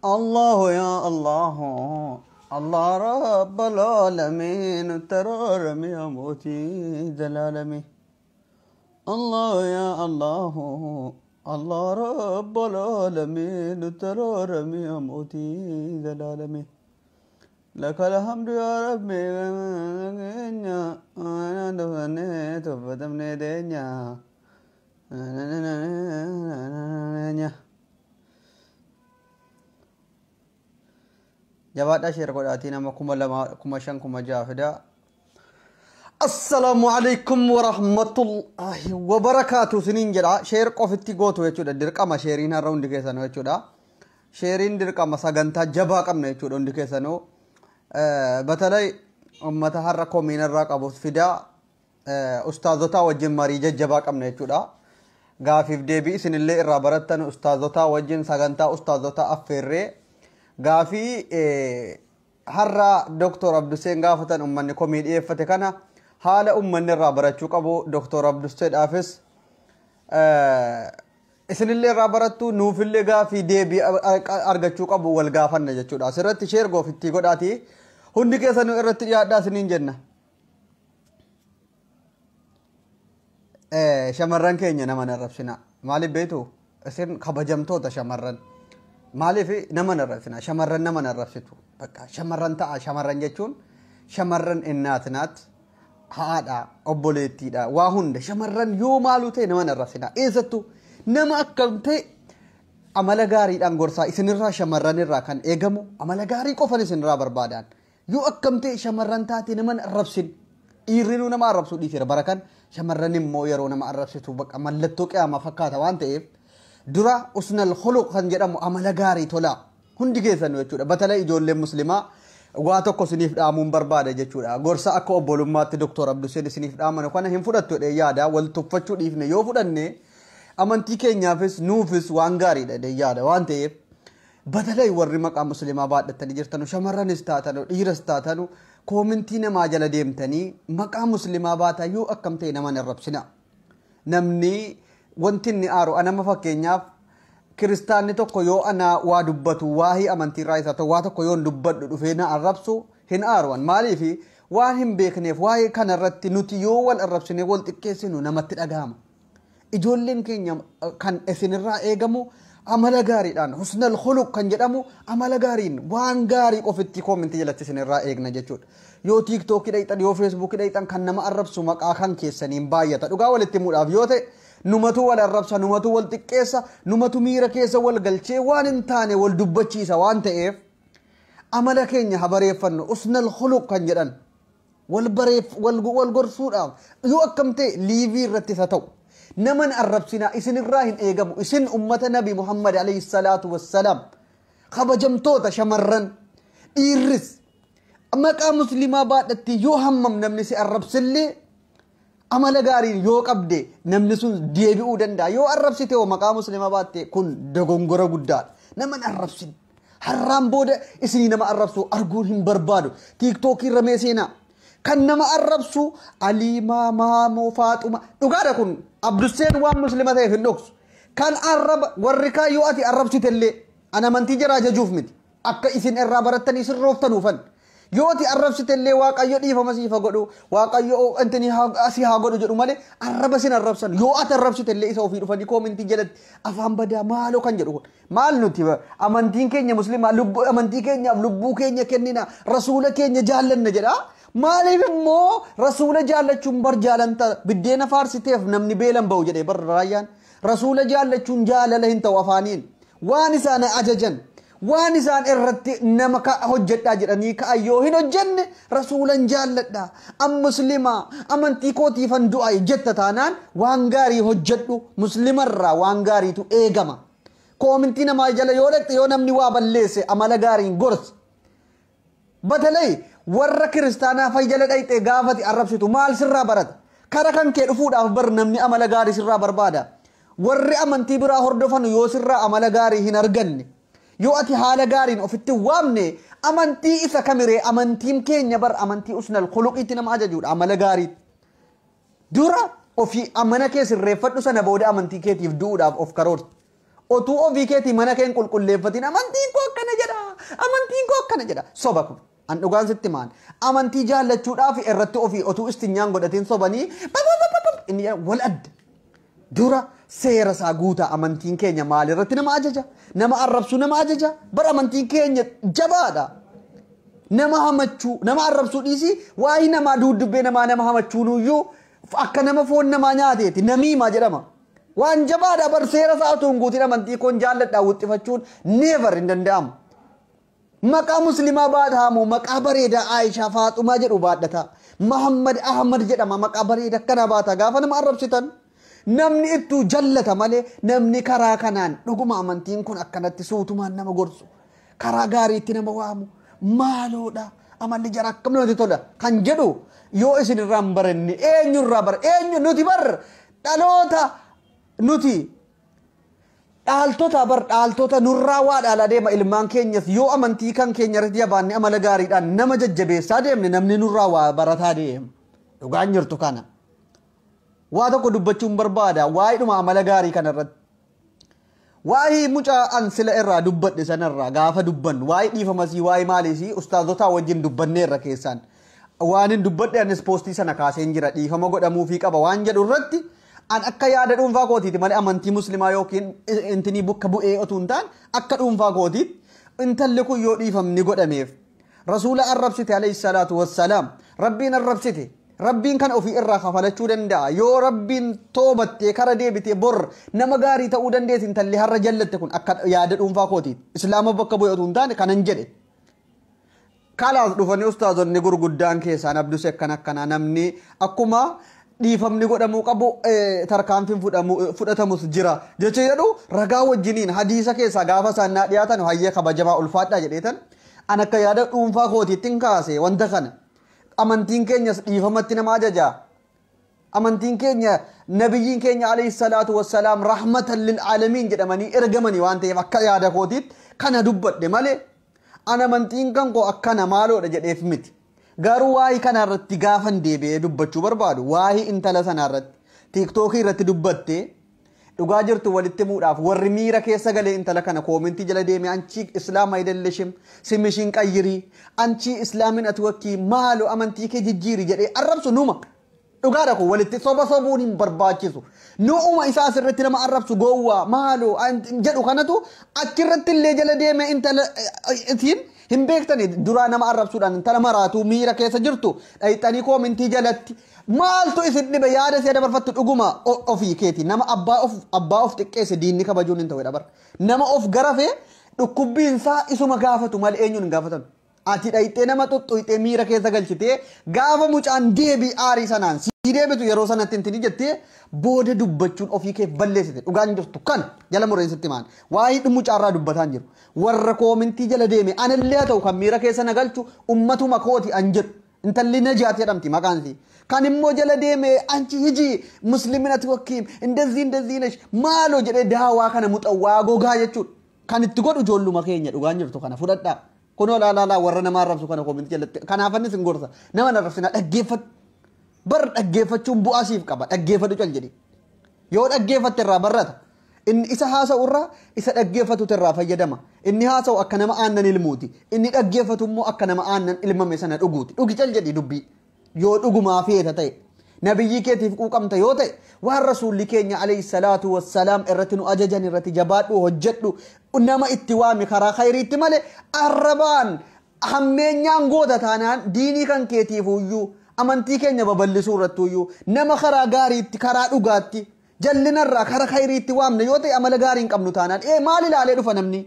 الله يا الله الله رب العالمين ترارم يا موتي زلالمي الله يا الله الله رب العالمين ترارم يا موتي زلالمي لك الحمد يا ربي Jabaadhaa share godhaatii nama 2000 5000 6000 fidaa. Assalaamu alaikum warahmatullahi wabarakaatu isiniin jedha. Share qofitti gootu jechuudha. Dirqama shareiin har'a hundi keessanuu jechuudha. Shareiin dirqama sagantaa jabaa qabna jechuudha hundi keessanuu. Batalay uummata har'a komiinarraa qabu fidaa. Ustaazotaa wajjin marii jajjabaa qabna jechuudha. Gaafiif deebii isinillee irraa barattan ustaazotaa wajjin sagantaa ustaazotaa affeerree gaafii har'a Dr. Abduseen gaafatan uummanni komii dhiyeeffate kana haala uummanni irraa barachuu qabu Dr. Abduseedhaafis isinillee irraa barattu nuufillee gaafii deebii argachuu qabu wal gaafanna jechuudha. Asirratti share goofittii godhaatii hundi keessanuu irratti dhiyaadhaa isiniin jenna. Shamarran keenya nama arrabsina. Maaliif beektu? Isin kabajamtoota shamarran. Maaliif nama arrabsina? Shamarran nama arrabsitu. Bakka shamarran ta'a. Shamarran jechuun shamarran innaatinaat haadha obboleettiidha waa hunda shamarran yoo maaluu ta'e nama arrabsina. Eessattuu nama akkam ta'e amala gaariidhaan gorsaa isinirraa shamarran irraa kan eegamu amala gaarii qofan isinirraa barbaadan. Yoo akkam ta'e shamarran taate nama arrabsin. Dhiirrinuu nama arrabsuu dhiiseera bara kan shamarran immoo yeroo nama arrabsitu bakka mallattoo qiyaamaa fakkaata waan ta'eef dura usnal khuluq kan jedhamu amala gaarii tolaa hundi keessanuu jechuudha. Batalay ijoolleen muslimaa waa tokko isiniif dhaamuun barbaada jechuudha. Gorsa akka obbolummaatti Dr. Abduseen isiniif dhaaman kana hin fudhattu jedhee yaada. Wal tuffachuu dhiifne yoo fudhanne amantii keenyaafis nuufis waan gaariidha jedhee yaada waan ta'eef batalay warri maqaa muslimaa baadhatanii jirtanu shamarranis taatanu dhiiras taatanu koomintii namaa jala deemtanii maqaa muslimaa baataa yoo akkam ta'e nama hin arrabsina. Namni wanti inni aaru anama fakkeenyaaf kiristaanni tokko yoo ana waa dubbatu waahii amantiirraa isaa ta'u waa tokko yoo dubbadhu dhufee na arrabsu hin aaruwan. Maaliif waan hin beekneef waa'ee kanarratti nuti yoo wal arrabsine wal xiqqeessinu namatti dhagahama. Ijoolleen keenya kan isinirraa eegamu amala gaariidhaan husnal khuluq kan jedhamu amala gaariin waan gaarii qofitti koomintii jalatti isinirraa eegna jechuudha. Yoo tiiktookii dhayxan yoo feesbuukii dhayxan kan nama arrabsu maqaa kan keessaniin baay'ata. Dhugaa walitti himuudhaaf yoo ta'e numatu wal arrabsa, numatu wal xiqqeessa, numatu miira keessa wal galchee waan hin taane wal dubbachiisa waan ta'eef amala keenya habareeffannu husnal khuluq kan jedhan wal bareef wal gorsuudhaaf yoo akkam ta'e liivii irratti isa ta'u. Naman arrabsina isinirraa hin eegamu. Isin ummata Nabi Muhammad alayhi salaatu wassalaam kabajamtoota shamarran dhiirris maqaa muslimaa baadhatti yoo hammam namni si arrabsillee amala gaariin yoo qabde namni sun deebi'uu danda'a. Yoo arrabsite hoo maqaa muslimaa baatte kun dogongora guddaadha. Naman arrabsin har'aan booda isinii nama arrabsu arguun hin barbaadu. Tiiktookii irra mee seenaa kan nama arrabsu Aliimaa Maamoo Faaxuma dhugaadha kun Abduseen waan muslima ta'eef hin dhoksu. Kan arraba warri kaan yoo ati arrabsitellee an amantii jaraa ajajuuf miti akka isin irraa barattanii isin rooftanuufan. Yoo ati arrabsitellee Waaqayyo dhiifama siif haa godhu Waaqayyo intini asii haa godhu jedhu malee arraba sin arrabsan. Yoo ati arrabsitellee isa ofii dhufanii koomintii jalatti afaan badaa maaloo kan jedhu kun maal nuti amantiin keenya muslimaa lubbuu amantii keenyaaf lubbuu keenya kennina rasuula keenya jaallanna jedha. Maaliif immoo rasuula jaallachuun bar jaalanta biddeena faarsiteef namni beelan ba'u jedhee bar raayyaan rasuula jaallachuun jaalala hin ta'u afaaniin waan isaan ajajan waan isaan irratti nama hojjedhaa jedhanii ka'an yoo hin hojjenne rasuulan jaalladha an muslimaa amantii kootiifan du'a jetta taanaan waan gaarii hojjedhu muslimarraa waan gaariitu eegama. Koomintii namaa jala yoo dhaqxe yoo namni waa balleesse amala gaariin gorsi. Batalay warra kiristaanaa fayyala dhayxee gaafati arrabsitu maal sirraa barata? Kara kan kee dhufuudhaaf bar namni amala gaarii sirraa barbaada. Warri amantii biraa hordofan yoo sirraa amala gaarii hin arganne yoo ati haala gaariin ofitti waamne amantii isa kamiree amantiin keenya bar amantii usnal khuluqiitti nama ajajuudha amala gaariitti. Dura ofii amana kee sirreeffadhu sana booda amantii keetiif du'uudhaaf of karoorti. Otuu ofii keetii mana kee hin qulqulleeffatin amantiin koo akkana Amantiin koo akkana jedha. Soba kun. An dhugaan sitti maan. Amantii jaallachuudhaaf irratti ofii otuu istinyaan godhatiin sobanii inni wal adda. Dura seera isaa guutaa amantiin keenya maalirratti nama ajaja? Nama arrabsuu nama ajaja? Bara amantiin keenya jabaadha. Nama hamachuu, nama arrabsuu dhiisii waa'ee namaa duudubbee namaa nama hamachuunuyyuu akka nama foon namaa nyaateeti namiimaa jedhama. Waan jabaadha bar seera isaa otoo hin guutin amantii koon jaalladhaa wuxxifachuun never hin danda'amu. Maqaa muslimaa baadhaamu maqaa bareedaa Aayishaa Faaxumaa jedhu baadhata. Muhammad Ahmad jedhama maqaa bareedaa akkana baata gaafa nama arrabsitan. Namni ittuu jallata malee namni karaa kanaan dhuguma amantiin kun akkanatti suutumaan nama gorsu. Karaa gaariitti nama waamu maaloodha amalli jara akkam namatti tola kan jedhu yoo isin irraa hin baranne eenyurraa bara eenyu nuti bar dhaloota nuti dhaaltota bar dhaaltota nurraa waa dhaalaa deema ilmaan keenyas yoo amantii kan keenya irratti jabaanne amala gaariidhaan nama jajjabeessaa deemne namni nurraa waa barataa deema. Dhugaan jirtu kana. Waa tokko dubbachuun barbaada waa'eedhuma amala gaarii kanarratti. Waa'ee mucaa an sila irraa dubbadhe sanarraa gaafa dubbannu waa'ee dhiifamasii waa'ee maaliisii ustaazotaa wajjin dubbanneerra keessaan. Waan hin dubbadhe anis poostii sana kaaseen jira dhiifama godhamuufii qaba waan jedhu irratti an akka yaada dhuunfaa kootiiti malee amantii muslimaa yookiin intinii bakka bu'ee otuu hin taane akka dhuunfaa kootiitti intalli kun yoo dhiifamni godhameef rasuula arrabsite alayhi salaatu wassalaam rabbiin arrabsite rabbiin kan ofii irraa kafalachuu danda'a yoo rabbiin toobattee kara deebitee bor nama gaarii ta'uu dandeessi intalli har'a jallatte kun akka yaada dhuunfaa kootiiti islaama bakka bu'ee otuu hin taane kanan jedhe. Kalaas dhufanii ustaazonni gurguddaan keessaan abdus akkana akkanaa namni akkuma dhiifamni godhamuu qabu tarkaanfiin fudhatamus jira jecha jedhu ragaa wajjiniin hadiisa keessaa gaafa isaan naa dhiyaatan hayyee kabajamaa ulfaadhaa jedheetan an akka yaada dhuunfaa kootiitti hin kaase wanta kana. Amantiin keenyas dhiifamatti nama ajaja. Amantiin keenya nabiyyiin keenya alayhi salaatu wassalaam rahmatan lil aalamiin jedhamanii ergamanii waan ta'eef akka yaada kootiitti kana dubbadhe malee an amantiin kan koo akkana maaloodha jedheef miti. Garuu waa'ee kanarratti gaafan deebi'ee dubbachuu barbaadu waa'ee intala sanarratti tiiktookii irratti dubbattee dhugaa jirtu walitti himuudhaaf warri miira keessa galee intala kana koomentii jala deeme anchi islaama idallishim simishiin qayyirii anchi islaamin ati wakkii maaloo amantii kee jijjiiri jedhee arrabsu numa. Dhugaadha kun walitti soba sobuun hin barbaachisu. Nu'uma isaa asirratti nama arrabsu gowwaa maaloo jedhu kanatu achirratti illee jala deeme intala ittiin hin beektani duraa nama arrabsuudhaan intala maraatuu miira keessa jirtu dhayixanii koomentii jalatti maaltu isin dhibe yaada si'a dabarfattu dhuguma ofii keeti nama abbaa of xiqqeesse diinni kabajuun hin ta'u dabar nama of garafee dhukkubbiinsaa isuma gaafatu malee eenyuun hin gaafatan. Ati dhayixee nama xuxxuuxee miira keessa galchitee gaafa mucaan deebii aarii sanaan sii deebitu yeroo sanatti intini jettee booda dubbachuun ofii kee balleessite dhugaan jirtu kan jala mureensitti maan waa'ee mucaarraa dubbataan jiru warra koomintii jala deeme anillee haa ta'u kan miira keessa na galchu ummatuma kooti an jedhu intalli Najaat jedhamti maqaan isii kan immoo jala deeme anchi hiji muslimin ati wakkiim indazii indazii nesh maaloo jedhee daawaa kana muxawwaa gogaa jechuudha kan itti godhu ijoolluma keenya dhugaan jirtu kana fudhadhaa. Kunoo laa warra nama arrabsu kana koomintii jalatti kanaafannis hin gorsa nama arrabsina dhaggeeffadhu bar dhaggeeffachuun bu'aa siif qaba dhaggeeffadhu cal jedhi yoo dhaggeeffatte irraa barrata inni isa haasa'u irraa isa dhaggeeffatutu irraa fayyadama inni haasa'u akka nama aannan ilmuuti inni dhaggeeffatu immoo akka nama aannan ilmame sana dhuguuti dhugi cal jedhi dubbii yoo dhugumaa feeta ta'e nabiyyii keetiif quuqamta yoo ta'e waan rasuulli keenya alayhi salaatu wassalaam irratti nu ajajan irratti jabaadhu hojjedhu nama itti waami karaa khayriitti malee arrabaan hammeenyaan goota taanaan diinii kan keetiif iyyuu amantii keenya babal'isuu irratti iyyuu nama karaa gaariitti karaa dhugaatti jallinarraa karaa khayriitti waamne yoo ta'e amala gaarii hin qabnu taanaan maal ilaalee dhufa namni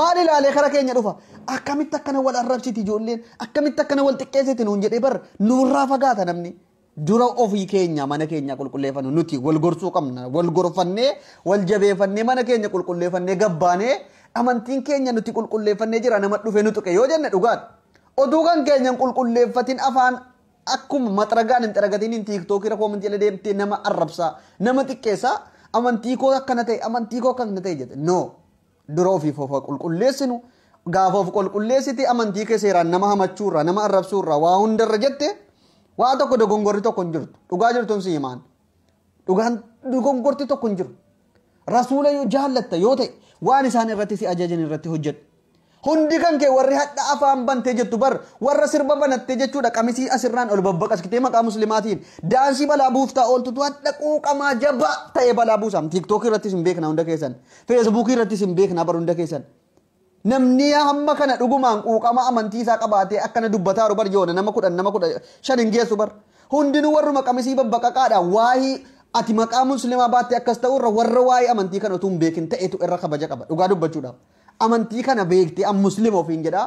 maal ilaalee kara keenya dhufa akkamitti akkana wal arrabsiti ijoolleen akkamitti akkana wal xiqqeessiti nuun jedhee bar nurraa fagaata namni. Dura ofii keenya mana keenya qulqulleeffannu nuti wal gorsuu qabna wal gorfannee wal jabeeffannee mana keenya qulqulleeffannee gabbaanee amantiin keenya nuti qulqulleeffannee jira nama dhufe nu tuqe yoo jenne dhugaadha. Oduu kan keenya hin qulqulleeffatin afaan akkuma maxaragaan hin xaragatiin tiiktookii rakkoo amantii jala deemtee nama arrabsaa nama xiqqeessaa amantii koo akkana ta'e amantii koo akkana ta'e jette no dura ofiif of qulqulleessinu gaafa of qulqulleessiti amantii kee seeraan nama hamachuurraa nama arrabsuurraa waa hundarra jette. Waa tokko dogongorri tokko hin jirtu. Dhugaa jirtuun si himaan. Dhugaan dogongorti tokko hin jiru. Rasuula yoo jaallatta yoo ta'e waan isaan irratti si ajajan irratti hojjedhu. Hundi kan kee warri hadha afaan bantee jettu bar warra sirba banattee jechuudha qamisii asirraan ol babbaqaskitee maqaa muslimaatiin daansii balaa buuftaa ooltutu hadha quuqamaa jabaa ta'ee balaa buusam. Tiiktookii irrattis hin beekna hunda keessan. Feesbuukii irrattis hin beekna bar hunda keessan. Namni hamma kana dhugumaan quuqama amantii isaa qabaatee akkana dubbataaru bar yoona nama 10 nama 15 hin geessu bar. Hundinuu warruma qamisii babbaqaqaadha waa'ee ati maqaa muslimaa baattee akkas ta'urra warra waa'ee amantii kana utuu hin beekin ta'etu irra kabaja qaba dhugaa dubbachuudhaaf. Amantii kana beektee an muslima ofiin jedhaa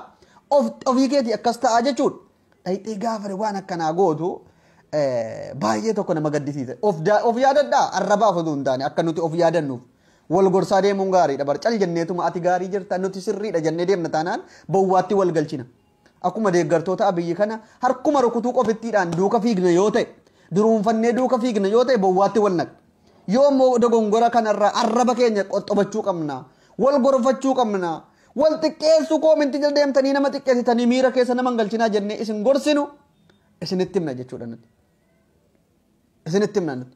ofii keetii akkas ta'a jechuudha. Dhayxee gaafa waan akkanaa gootu baay'ee tokko nama gaddisiisa. Of yaadadhaa arrabaaf osoo hin taane akka nuti of yaadannuuf. Wal gorsaa deemuun gaariidha bar cal jenneetuma ati gaarii jirta nuti sirriidha jennee deemna taanaan bowwaatti wal galchina. Akkuma deeggartoota Abiyyi kana harkuma rukutuu qofittiidhaan duuka fiigna yoo ta'e duruunfannee duuka fiigna yoo ta'e bowwaatti wal naqna. Yoo immoo dogongora kanarraa arraba keenya qoxxobachuu qabna. Wal gorfachuu qabna. Wal xiqqeessuu koominti jala deemtanii nama xiqqeessitanii miira keessa nama hin galchinaa jennee isin gorsinu isinitti himna jechuudha nuti. Isinitti himna nuti.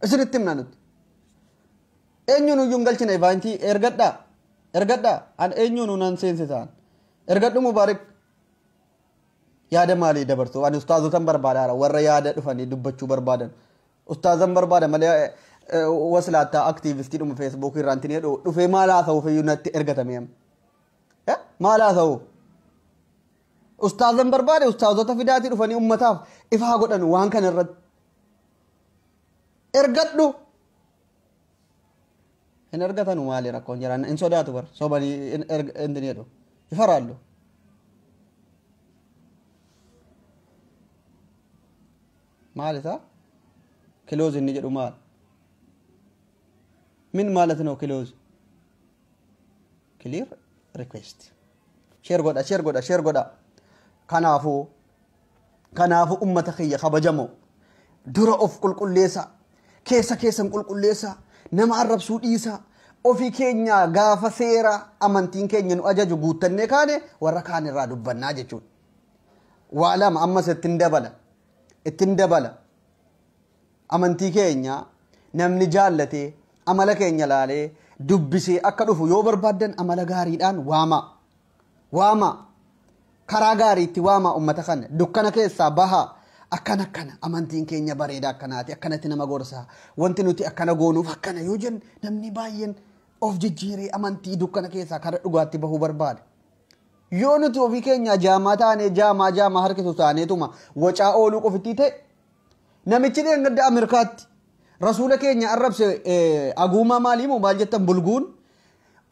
Isinitti himna nuti. Eenyuun iyyuu hin galchine evaantii ergadhaa. Ergadhaa. An eenyuun nan seensisaan. Ergadhu Mubaarik. Yaada maalii dabarsu? Ani ustaazotan barbaadaara warra yaada dhufanii dubbachuu barbaadan. Ustaazan barbaada malee waslaattaa aktiivistii dhuma feesbuukii irraan tinee dhufee maal haasa'uuf iyyuu natti ergatame amma. Maal haasa'u? Ustaazan barbaade ustaazota fidaatii dhufanii ummataaf ifaa godhan waan kana irratti. Ergadhu. Hin ergatanu maali rakkoon jiraan hin sodaatu bar sobanii hin jedhu. Ifaraallu. Maal isaa? Kilooz inni jedhu maal? Min ማለት ነው close? Clear request. Share godha, share godha, share godha. Kanaafuu ummata kiyya kabajamoo dura of qulqulleessa, keessa keessan qulqulleessa, nama arrabsuu dhiisa, ofii keenya gaafa seera amantiin keenya nu ajaju guuttannee kaane warra kaan irraa dubbannaa jechuudha. Waa lama ammas ittiin dabala. Ittiin dabala. Amantii keenya namni jaallatee amala keenya laalee dubbisee akka dhufu yoo barbaaddan amala gaariidhaan waama. Waama. Karaa gaariitti waama ummata kana. Dukkana keessaa bahaa. Akkana akkana amantiin keenya bareeda akkanaati akkanatti nama gorsaa. Wanti nuti akkana goonuuf akkana yoo jennu namni baay'een of jijjiiree amantii dukkana keessaa karaa dhugaatti bahuu barbaada. Yoo nuti ofii keenya jaamaa taanee jaamaa jaamaa harkisu taaneetuma wacaa ooluu qofittii ta'e namichi dheengadda Ameerikaatti rasuula keenya arrabse aguumaa maalii moo maal jettan bulguun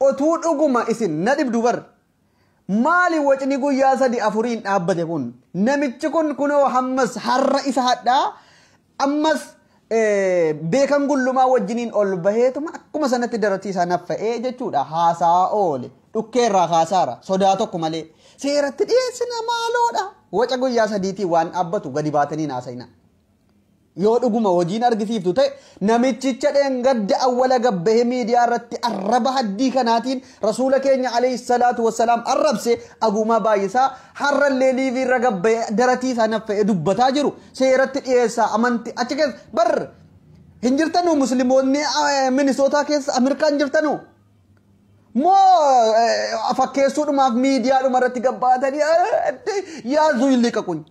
otuu dhuguma isin na dhibdu bar maali wacni guyyaa 3 4 dhaabbate kun namichi kun kunoo hammas har'a isa hadhaa ammas beekan gullumaa wajjiniin ol baheetuma akkuma sanatti daratii isaa naffa'ee jechuudha haasaa oole dhukkeerraa haasaara sodaa tokko malee seeratti dhiyeessina maaloodha waca guyyaa 3 waan dhaabbatu gadi baatanii haasa'ina. Yoo dhuguma hojiin argisiiftu ta'e namichicha dheengadda awwala gabbahee miidiyaa irratti arraba haddii kanaatiin rasuula keenya alayhi salaatu wassalaam arrabse aguumaa baay'isaa har'allee liivii irra gabbahee daratii isaa naffa'ee dubbataa jiru seeratti dhiyeessaa amantii achi keessa bar hin jirtanuu musliimoonni Minisootaa keessa Ameerikaan jirtanuu moo fakkeessuudhumaaf miidiyaadhuma irratti gabbaatanii yaazuu hin liqaqun.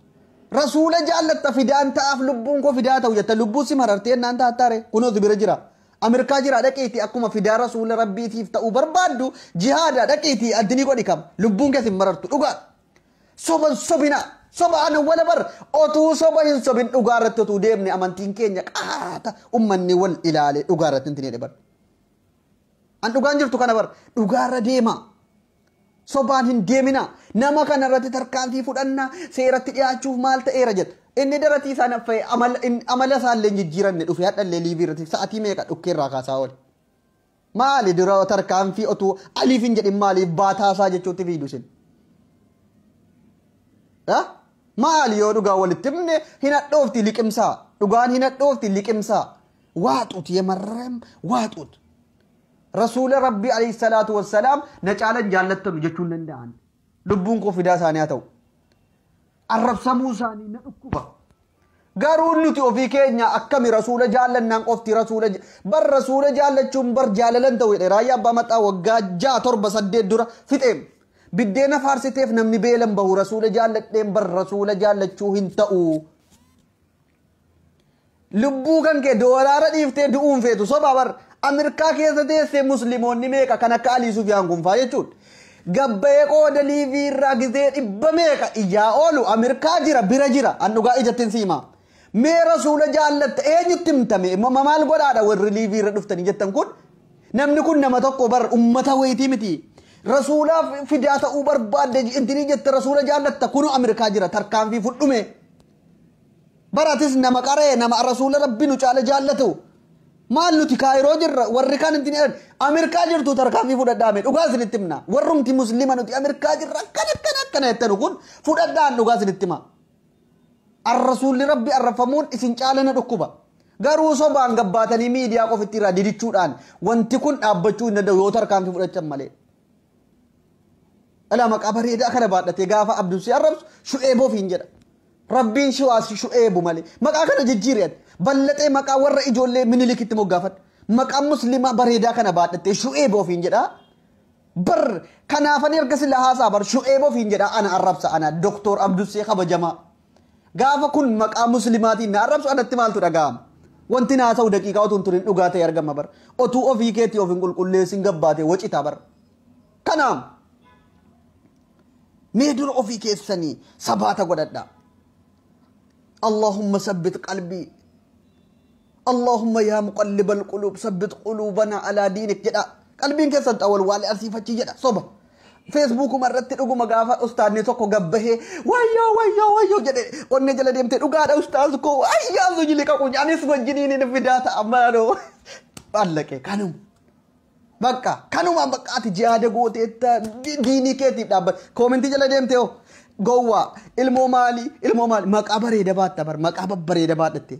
Rasuula jaallatta fidaan ta'aaf lubbuun koo fidaa ta'u jetta lubbuun si marartee naan taataare kunoo si bira jira. Ameerikaa jira dhaqiitii akkuma fidaa rasuula rabbiitiif ta'uu barbaaddu jihaada dhaqiitii addinii godhi kam lubbuun keessa hin marartu dhugaa. Soban sobina soba ana wala bar otuu soba hin sobin dhugaa irratti otuu deemne amantiin keenya qaata ummanni wal ilaale dhugaa irratti hin tinee bar. An dhugaan jirtu kana bar dhugaa irra deema. Sobaan hin deemina nama kana irratti tarkaanfii fudhanna seeratti dhiyaachuuf maal ta'eera jedha. Inni daratii isaa naffa'e amala isaallee hin jijjiiranne dhufe hadhallee liivii irratti sa'atii meeqa dhukkeerraa kaasaa oole. Maali dura tarkaanfii otuu aliif hin jedhin maaliif baataasaa jechuutti fiidu isin? Maali yoo dhugaa walitti himne hin hadhoofti liqimsaa. Dhugaan hin hadhoofti liqimsaa. Waaxuut yemarreem waaxuut. Rasuula Rabbi alayhi salaatu wassalaam na caalan jaallattanu jechuun danda'an. Lubbuun koo fidaa isaanii haa ta'u. Arrabsamuu isaanii na dhukkuba. Garuu nuti ofii keenya akkami rasuula jaallannaan qofti rasuula bar rasuula jaallachuun bar jaalalan ta'u jedhe raayyaa abbaa maxaa waggaa 6 7 8 dura fixeem. Biddeena faarsiteef namni beelan bahu rasuula jaalladheen bar rasuula jaallachuu hin ta'u. Lubbuu kan kee doolaara dhiiftee du'uun feetu soba bar Ameerikaa keessa teessee musliimoonni meeqa kan akka Alii Sufiyaan kun faa jechuudha. Gabbayee qooda liivii irraa gizee 100 meeqa ijaa oolu Ameerikaa jira bira jira an dhugaa ijattiin siima. Mee rasuula jaallatta eenyutti himtame maal godhaadha warri liivii irra dhuftanii jettan kun namni kun nama tokko bar ummata wayitii miti. Rasuulaaf fidaa ta'uu barbaadde intinii jette rasuula jaallatta kunu Ameerikaa jira tarkaanfii fudhume. Baratis nama qaree nama rasuula rabbi nu caala jaallatu. Maal nuti Kaayiroo jirra warri kaan intinii jedhan Ameerikaa jirtu tarkaanfii fudhadhaame dhugaa isinitti himna. Warrumti muslima nuti Ameerikaa jirra akkana akkana akkana jettanu kun fudhadhaan dhugaa isinitti hima. Arrasuulli rabbi arrafamuun isin caala na dhukkuba. Garuu sobaan gabbaatanii miidiyaa qofitti irraa didichuudhaan wanti kun dhaabbachuu hin danda'u yoo tarkaanfii fudhachan malee. Alaa maqaa bareedaa kana baadhatee gaafa Abdusii arrabsu Shu'eeboof hin jedha. Rabbiin shiwaas Shu'eebu malee. Maqaa kana jijjiiri ati. Ballatee maqaa warra ijoollee Minilikitti moggaafadhu. Maqaa muslimaa bareedaa kana baadhatee Shu'eeboof hin jedha. Bar kanaafanii erga sila haasaa bar Shu'eeboof hin jedha ana arrabsa ana Doktor Abdusii kabajamaa. Gaafa kun maqaa muslimaatiin na arrabsu anatti maaltu dhaga'ama? Wanti naa ta'u daqiiqaa otuu hin turin dhugaa ta'e argama bar. Otuu ofii keetii of hin qulqulleessin gabbaatee wacitaa bar. Kanaaf mee dura ofii keessanii sabaata godhadhaa. Allahumma sabbit qalbii. Allahumma yaa muqallibal quluub sabbit quluubana alaa diinik jedha. Qalbiin keessan xawwalwaalee arsiifachii jedha soba. Feesbuukuma irratti dhuguma gaafa ustaadni tokko gabbahee wayyoo wayyoo wayyoo jedhe onnee jala deemtee dhugaadha ustaaz koo ayyaa sujili qaqu anis wajjiniin hin fidaa ta'a maaloo. Allaqee kanuma. Bakka kanuma bakka ati jihaada gooteetta diinii keetiif dhaabbata. Koomentii jala deemtee hoo gowwaa ilmoo maalii ilmoo maalii maqaa bareeda baatta bar maqaa babbareeda baadhatte.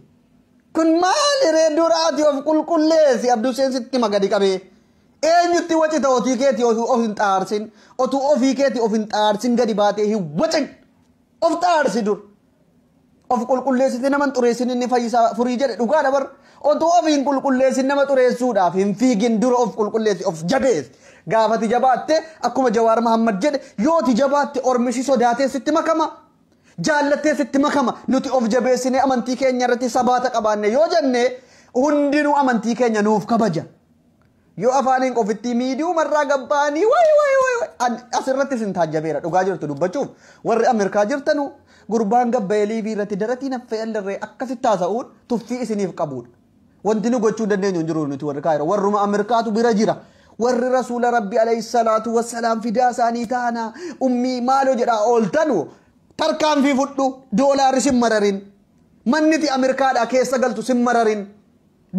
Kun maali ree duraati of qulqulleessi Abduseen sitti magadi qabee. Eenyutti wacita otii keetii of hin xaarsin otuu ofii keetii of hin xaarsin gadi baatee hin wacin of xaarsi dur. Of qulqulleessite nama hin xureessin inni fayyisaa furii jedhe dhugaadha bar. Otuu of hin qulqulleessin nama xureessuudhaaf hin fiigin dura of qulqulleessi of jabeessi. Gaafati jabaatte akkuma Jawaar Mahammad jedhe yooti jabaatte ormisi sodaatee sitti makama. Jaallattee sitti makama. Nuti of jabeessinee amantii keenya irratti sabaata qabaanne yoo jenne hundinuu amantii keenya nuuf kabaja. Yoo afaaniin qofitti miidiyuu marraa gabbaanii wayi wayi wayi wayi asirratti isin taajjabeera dhugaa jirtu dubbachuuf warri Ameerikaa jirtanu gurbaan gabbayee liivii irratti daratii naffee allarree akkasitti haasa'uun tuffii isiniif qabudha. Wanti nu gochuu dandeenyu hin jiru nuti warri Kaayiroo warruma Ameerikaatu bira jira. Warri rasuula rabbi alayhi salaatu wassalaam fidaa isaanii taana ummii maaloo jedhaa ooltanu tarkaanfii fudhu doolaarri sin mararin manniti Ameerikaadhaa keessa galtu sin mararin.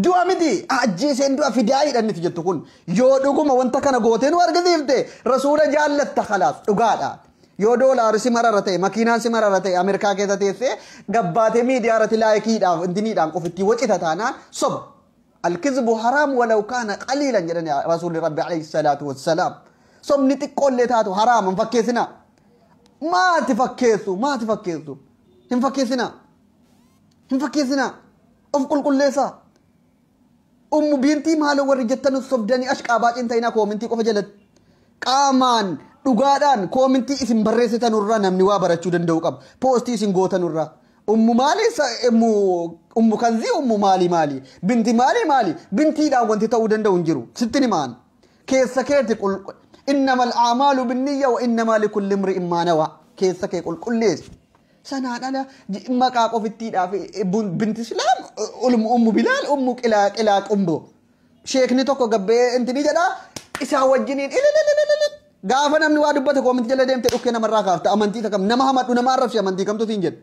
Du'a miti ajjeeseen du'a fidaa hidhanniti jettu kun yoo dhuguma wanta kana gootee nu argisiifte rasuula jaallatta khalaas dhugaadha. Yoo doolaarri si marara ta'e makiinaan si marara ta'e Ameerikaa keessa teessee gabbaatee miidiyaa irratti laayikiidhaaf intiniidhaan qofitti wacita taanaan soba. Alkizbu haraam walaw kaana qaliilan jedhani rasuulli rabbi alayhi salaatu wassalaam. Sobni xiqqoollee taatu haraam hin fakkeessinaa. Maati fakkeessu maati fakkeessu hin fakkeessinaa hin fakkeessinaa of qulqulleessaa. Ummu bintii maaloo warri jettan sobdanii ashqaabaa cintayinaa koomintii qofa jalatti qaamaan dhugaadhaan koomintii isin barreessitanurraa namni waa barachuu danda'u qaba. Poostii isin gootanurraa. Ummu maalii ummu kanzii ummu maalii maalii binti maalii maalii bintiidhaan wanti ta'uu danda'u hin jiru sitti himaan keessa keeti innamal a'maalu binniyya wa innamaa likulli imri'in maa nawaa keessa kee qulqulleessi. Sanaan ala maqaa qofittiidhaaf binti Islaam ummu Bilaal ummu qilaa qilaa qumbo. Sheekni tokko gabbee intini jedhaa isaa wajjiniin ilililililil gaafa namni waa dubbate koominti jala deemtee dhukkee namarraa kaafta amantii kam nama hamadhu nama arrabsi amantii kamtu siin jedhu.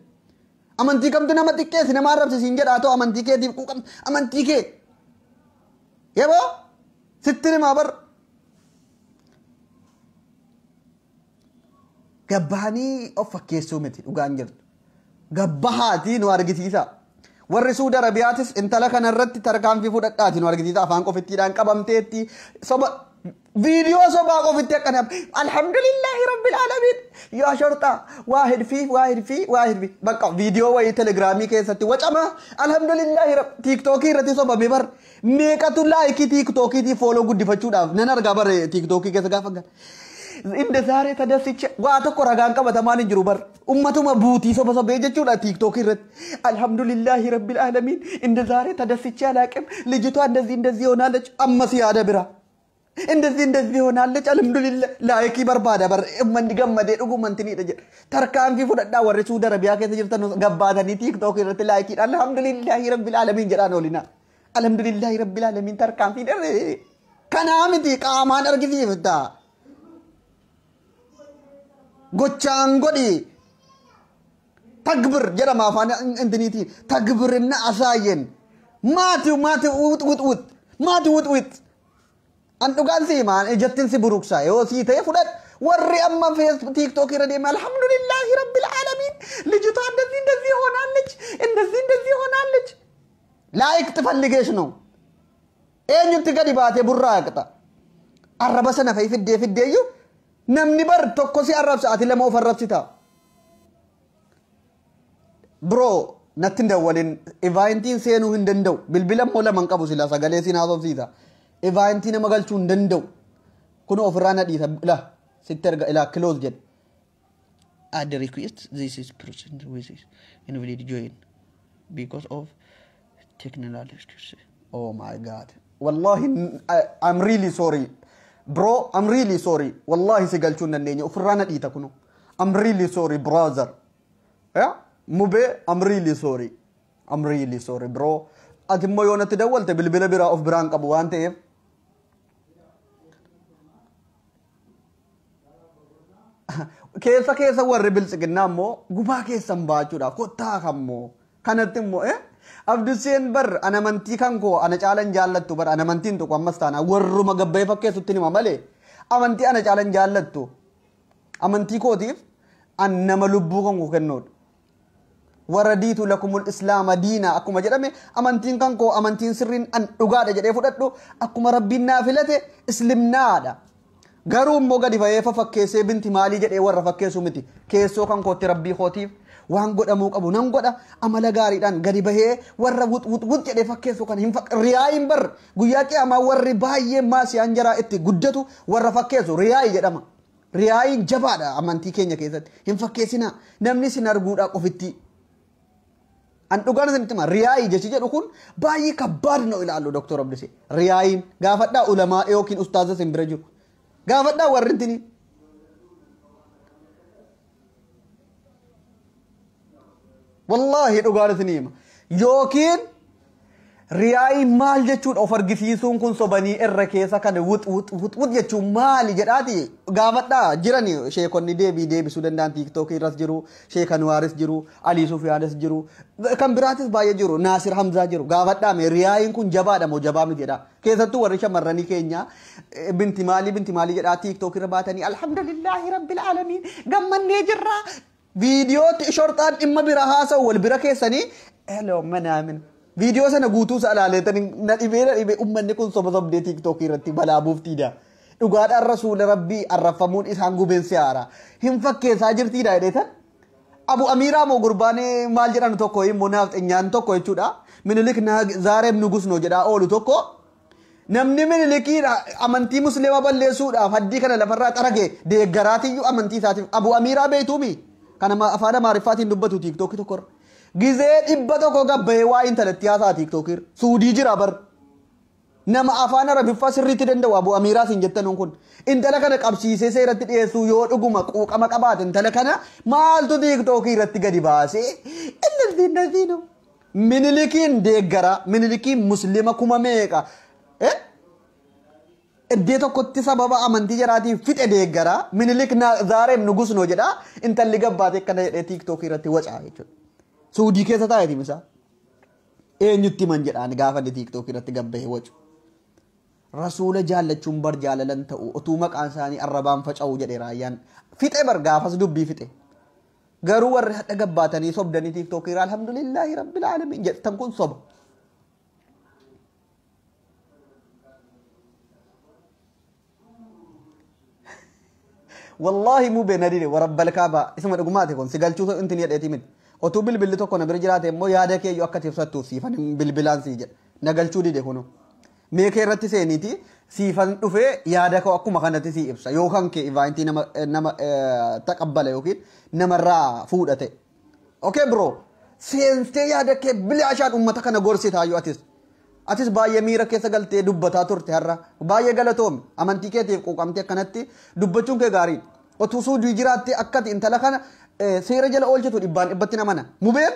Amantii kamtu nama xiqqeessi nama arrabsi siin jedhaa ta'u amantii keetiif quuqam amantii kee. Yeboo sitti himaa bar. Gabbaanii of fakkeessuu miti dhugaan jirtu. Gabbahaatii nu argisiisa. Warri Suudi Arabiyaatis intala kanarratti tarkaanfii fudhadhaati nu argisiisa afaan qofittiidhaan qabamteetti soba viidiyoo sobaa qofitti akkana alhamdulillahi rabbil alamin yaa shorxaa waahid fi waahid fi waahid fi bakka viidiyoo wayii telegiraamii keessatti wacama alhamdulillahi tiiktookii irratti sobame bar meeqatu laayikii tiiktookiitii fooloo guddifachuudhaaf nan argaa bar tiiktookii keessa gaafa gala. Inda zaaree tadassicha waa tokko ragaan qabatamaan hin jiru bar ummatuma buutii soba sobee jechuudha tiiktookii irratti alhamdulillahi rabbil alamin inda zaaree tadassicha alaaqem ልጅቷ እንደዚህ እንደዚህ ሆናለች ammas yaada bira እንደዚህ እንደዚህ ሆናለች alhamdulillah laayikii barbaada bar ummanni gammadee dhugumantiniidha jedha tarkaanfii fudhadhaa warri Suudi Arabiyaa keessa jirtan gabbaatanii tiiktookii irratti laayikiidha alhamdulillahi rabbil alamin jedhaan oolina alhamdulillahi rabbil alamin tarkaanfii dharree kanaa miti qaamaan argisiifta gochaan godhi tagbir jedhama afaan intiniitiin tagbirina asaayyen maati maati wut wut wut maati wut wut an dhugaan si himaan ijattiin si buruksa yoo sii ta'e fudhadh warri amma Facebook ቲክቶክ irra deeme alhamdulillahi rabbil alamin ልጅቷ እንደዚህ እንደዚህ ሆናለች እንደዚህ እንደዚህ ሆናለች like ትፈልገሽ ነው eenyutti gadi baatee burraaqxa arraba sana fa'i fiddee fiddeeyyuu namni bar tokko si arrabsa ati lama of arrabsita bro natti hin dawwalin evaayentiin seenuu hin danda'u bilbila immoo lama hin qabu sila sagalee siin haasofsiisa evaayentii nama galchuu hin danda'u kun ofirraa na dhiisa ila sitti erga ila close jedhe add request this is person with is invalid join because of technical issues. Oh my god, wallahi I'm really sorry bro, I'm really sorry wallahi si galchuu hin dandeenye ofirraa na dhiita kunu I'm really sorry brother yeah mube I'm really sorry, I'm really sorry bro. Ati immoo yoo natti dawwalte bilbila biraa of biraan qabu waan ta'eef keessa keessa warri biltsiginnaa immoo gubaa keessan baachuudhaaf kottaa kammoo kanatti immoo Abduseen bar an amantii kan koo ana caalan jaallattu bar an amantiin tokko ammas taana warruma gabbayee fakkeessutti hima malee amantii ana caalan jaallattu amantii kootiif an nama lubbuu kan koo kennuudha. Waradiitu lakumul islaama diina akkuma jedhame amantiin kan koo amantiin sirriin an dhugaadha jedhee fudhadhu akkuma rabbiin naa filate islimnaadha. Garuu immoo gadi bahee fakkeessee binti maalii jedhee warra fakkeessu miti keessoo kan kootti rabbii kootiif waan godhamuu qabu nan godha amala gaariidhaan gadi bahee warra wut wut wut jedhee fakkeessu kan hin riyaayin bar guyyaa qiyaamaa warri baay'ee maasiyaan jaraa itti guddatu warra fakkeessu riyaayi jedhama. Riyaayin jabaadha amantii keenya keessatti hin fakkeessinaa namni sin arguudhaa qofitti. An dhugaan isinitti hima riyaayi jechi jedhu kun baay'ee kabbaad nu ilaallu Dr. Abdusee riyaayin gaafadhaa ulamaa yookiin ustaaza sin bira jiru gaafadhaa warri intini. Wallahi dhugaan isinii hima yookiin riyaayi maal jechuudha of argisiisuun kun sobanii irra keessa kan wut wut wut wut jechuun maali jedhaati gaafadhaa jirani sheekonni deebii deebisuu danda'an tiiktookii irras jiru sheek Anwaaris jiru Alii Sufiyaanis jiru kan biraatis baay'ee jiru Naasir Hamzaa jiru gaafadhaa mee riyaayiin kun jabaadha moo jabaa miti jedha keessattuu warri shamarranii keenya binti maalii jedhaa tiiktookii irra baatanii alhamdulillahi rabbil alamin gammannee jirra viidiyootti shorxaan dhimma bira haasa'u wal bira keessanii hello manaamin viidiyoo sana guutuu isa ilaaleetan na dhibee ummanni kun soba sobdee tiiktookii irratti balaa buuftiidha. Dhugaadhaan rasuula rabbii arraffamuun isaan gubeen siyaara. Hin fakkeessaa jirtiidha jedheetan. Abu Amiiraa moo gurbaan maal jedhan tokko immoo naaf xinyaan tokko jechuudha. Minilik zaareem nugus noo jedhaa oolu tokko. Namni Minilikii amantii musliima balleessuudhaaf haddii kana lafarraa xarage deeggaraatiyyuu amantii isaatiif Abu Amiiraa beektuumi. Kana afaan Amaariffaatiin dubbatu tiiktookii tokkorra. Gizee 100 gabbayee waa intalatti haasaa tiiktookii Suudii jira bar. Nama afaan Arabiffaa sirriitti danda'u Abu Amiiraa siin jettanuun kun intala kana qabsiisee seeratti dhiyeessuu yoo dhuguma quuqama qabaate intala kana maaltu tiiktookii irratti gadi baasee inni inni Minilikiin deeggara Minilikiin muslima kuma meeqa iddoo tokkotti sababa amantii jaraatiin fixe deeggara Minilik zaareem nugus noo jedha intalli gabbaate akkana jedhee tiiktookii irratti wacaa jechuudha. Suudii keessa taa'eeti misa. Eenyutti man jedhaan gaafa inni tiiktookii irratti gabbahee wacu. Rasuula jaallachuun bar jaalalan ta'u otuu maqaan isaanii arrabaan faca'u jedhe raayyaan. Fixe bar gaafas dubbii fixe. Garuu warri hadha gabbaatanii sobdanii tiiktookii irraa alhamdulillaahi rabbil aalamiin jettan kun soba. Wallaahi mubee na dide warabbal kaabaa isuma dhugumaati kun si galchuu intin jedheeti miti. Otuu bilbilli tokko na bira jiraate immoo yaada kee iyyuu akka ibsattuuf siifan bilbilaan sii jedha. Na galchuu dide kunoo. Mee kee irratti seeniiti siifan dhufee yaada koo akkuma kanatti sii ibsa. Yookaan kee ivaantii nama nama taqabbala yookiin namarraa fuudha ta'e. Okay bro, seentee yaada kee bilaashaan uummata kana gorsitaayyuu atis. Atis baay'ee miira keessa galtee dubbataa turte har'a. Baay'ee galatoomi. Amantii keetiif quuqamtee akkanatti dubbachuun kee gaariidha. Otuu suudii jiraattee akkati intala kana seera jala oolchitu dhibbaan dhibbatti namana. Mubeen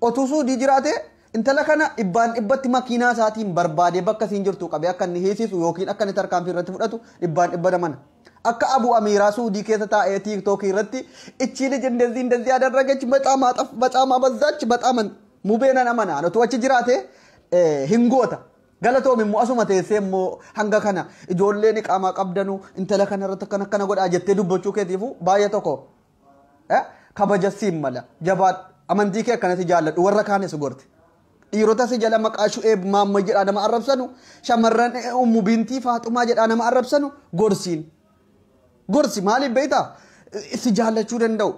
otuu suudii jiraatee intala kana dhibbaan dhibbatti makiinaa isaatiin barbaadee bakka isiin jirtu qabee akka inni hiisisu yookiin akka inni tarkaanfii irratti fudhatu dhibbaan dhibba namana. Akka Abu Amiiraa Suudii keessa taa'ee tiiktookii irratti ichi lij እንደዚህ እንደዚህ ያደረገች በጣም አጠፍ በጣም አበዛች በጣም mubeen amana. Otuu achi jiraate hin goota. Galatoom immoo asuma teessee immoo hanga kana ijoolleen qaamaa qabdanu intala kana irratti akkana akkana godhaa jettee dubbachuu keetiifu baay'ee tokko kabaja siin mala. Jabaadhu. Amantii kee akkanatti jaalladhu warra kaanis gorte. Dhiirota si jala maqaa Shu'eeb Maamma jedhaa nama arrabsanu shamarran Ummu Bintii Faaxumaa jedhaa nama arrabsanu gorsiin. Gorsi maaliif beektaa? Si jaallachuu danda'u.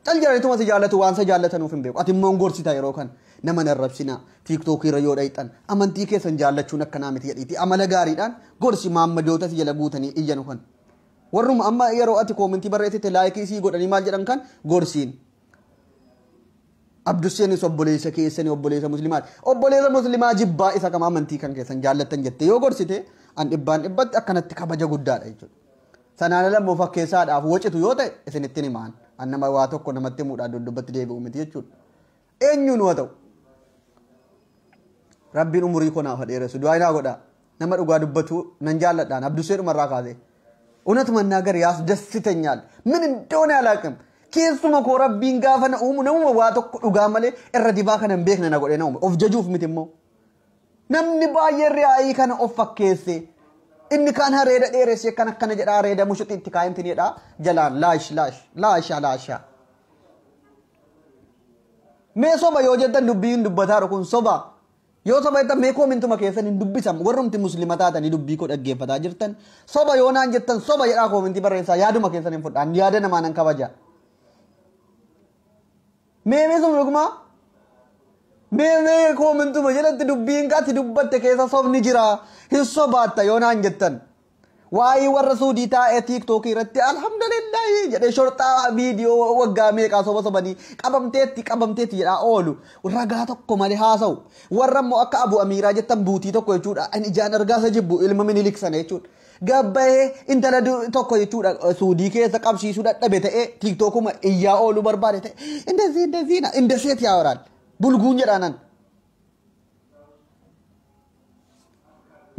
Cal jedhaniituma si jaallatu waan sa jaallatanuuf hin beeku. Ati immoo gorsita yeroo kana nama hin arrabsinaa tiiktookii irra yoo dhayxan amantii keessan jaallachuun akkanaa miti jedhiiti amala gaariidhaan gorsi maammadoota si jala guutanii iyyanu kan. Warruma amma yeroo ati koomentii barreessite laayikii sii godhanii maal jedhan kan gorsiin. Abdusseenis obboleessa keessanii obboleessa musliimaati. Obboleessa musliimaa jibbaa isa kama amantii kan keessan jaallattan jettee yoo gorsite an dhibbaan dhibbatti akkanatti kabaja guddaadha jechuudha. Sanaan ala immoo fakkeessaadhaaf wacitu yoo ta'e isinittiin himaan. An nama waa tokko namatti himuudhaan duddubbatti deebi'u miti jechuudha. Eenyuun haa ta'u. Rabbiin umurii koo naaf dheeressu du'aa naa godhaa. Nama dhugaa dubbatu nan jaalladhaan Abdussee dhumarraa kaasee. እውነት መናገር ያስደስተኛል። ምን እንደሆነ አላውቅም። keessuma koo rabbiin gaafa na uumu namuma waa tokko dhugaa malee irra dibaa kana hin beekne na godhe na uume. Of jajuuf miti immoo. Namni baay'een ri'aayii kana of fakkeesse. Inni kaan hareeda dheeressee kan akkana jedhaa hareeda mushuxi itti kaayinti jedhaa jalaan laash laash laasha laasha. Mee soba yoo jettan dubbiin dubbataa kun soba. Yoo soba jettan mee koomintuma keessan hin dubbisan warrumti muslima taatanii dubbii koo dhaggeeffataa jirtan soba yoo naan jettan soba jedhaa koomintii barreessaa yaaduma keessan hin fudhaan yaada namaa nan kabaja. Mee mee sun dhugumaa mee mee koomintuma jalatti dubbiin ati dubbatte keessa sobni jira hin sobaatta yoo naan jettan. Waa'ee warra Suudii taa'ee tiiktookii irratti alhamdulillaahi jedhee shorxaa viidiyoo waggaa meeqaa soba sobanii qabamteetti qabamteetti jedhaa oolu ragaa tokko malee haasa'u. Warra immoo akka Abu Amiiraa jettan buutii tokko jechuudha. Ani ijaan argaa isa jibbu ilma Minilik sana jechuudha. Gabbayee intala tokko jechuudha Suudii keessa qabsiisuu dadhabe ta'ee tiiktookuma iyyaa ooluu barbaade ta'e indezii indezii na indeseet yaa waraal bulguun jedhaanan.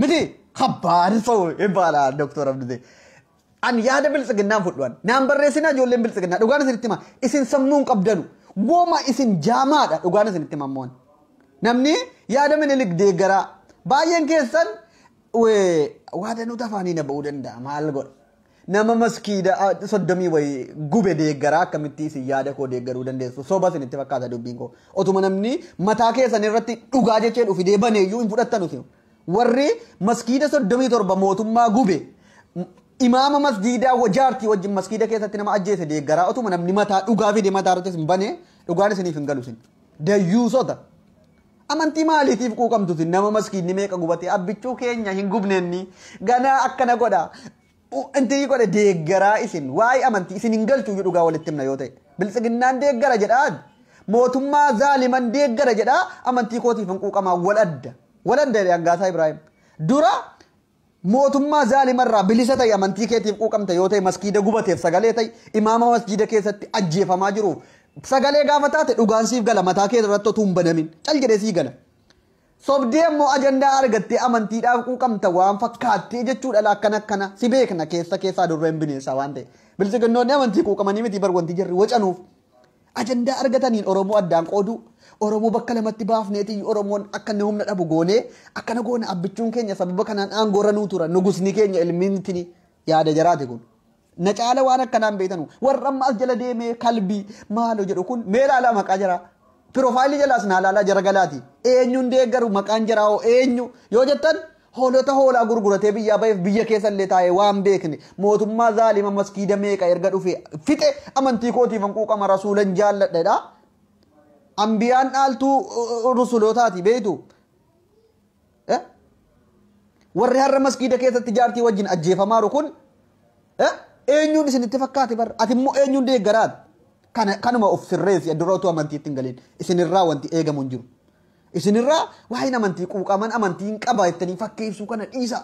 Miti. ከባድ ሰው ይባላል ዶክተር አብዱዜ አን ያደ ብልጽግናን fudhan naan barreessinaa ijoolleen biltsiginnaa dhugaan isinitti hima isin sammuun qabdanu gooma isin jaamaadha dhugaan isinitti hima ammoo namni yaada Minilik deeggaraa baay'een keessan waada nuti afaanii na ba'uu danda'a maal godha nama maskiida 30 wayii gube deeggaraa akkamitti isin yaada koo deeggaruu dandeessu soba isinitti fakkaata dubbiin koo otuma namni mataa keessan irratti dhugaa jechee dhufi deebaneeyyuu hin fudhattanu isin. Warri maskiida 37 mootummaa gube imaama masjiidaa jaartii wajjin maskiida keessatti nama ajjeese deeggaraa otuma namni mataa dhugaa fide mataa irrattis hin bane dhugaan isiniif hin galu isin. Dayyuusota. Amantii maaliitiif quuqamtu isin nama maskiidni meeqa gubate abbichuu keenya hin gubneenni ganaa akkana godha. Intii godhe deeggaraa isin waa'ee amantii isin hin galchu iyyuu dhugaa walitti himna yoo ta'e. Biltsiginnaan deeggara jedhaa mootummaa zaaliman deeggara jedhaa amantii kootiif hin quuqamaa wal adda. Waladda Hangaasaa Ibraahim. Dura mootummaa zaalimarraa bilisa ta'e amantii keetiif quuqamte yoo ta'e maskiida gubateef sagalee ta'e imaama masjiida keessatti ajjeefamaa jiruuf sagalee gaafa taate dhugaan siif gala mataa kee irratti otoo hin banamin cal jedhee sii gala. Sobdee immoo ajandaa argattee amantiidhaaf quuqamta waan fakkaattee jechuudha akkana akkana si beekna keessa keessaa durreen bineensaa waan ta'e. Biltsiginnoonni amantii quuqamanii miti bar wanti jarri wacanuuf. Ajandaa argataniin Oromoo addaan qooduu Oromoo bakka lamatti baafneeti Oromoon akka inni humna dhabu goonee akkana goone abbichuun keenya sababa kanaan aangoorra nuu tura nugusni keenya ilmiintini yaada jaraati kun. Na caala waan akkanaan beektanu warra amma as jala deemee kalbii maaloo jedhu kun mee ilaalaa maqaa jira. Piroofaayilii jalaas naa ilaalaa jara galaati. Eenyuun deeggaru maqaan jaraa hoo eenyu yoo jettan hoolota hoolaa gurguratee biyyaa baheef biyya keessallee taa'ee waan beekne mootummaa zaalima maskiida meeqa erga dhufe fixe amantii kootiif hanquuqama rasuulan jaalladhedha. Ambiyaan dhaaltuu rusulootaati beektu. Warri har'a maskiida keessatti jaartii wajjin ajjeefamaaru kun eenyuun isinitti fakkaate bar ati immoo eenyuun deeggaraat kanuma of sirreessi dura utuu amantiitti hin galiin isinirraa wanti eegamu hin jiru. Isinirraa waa'een amantii quuqaman amantiin qaba jettanii fakkeessuu kana dhiisa.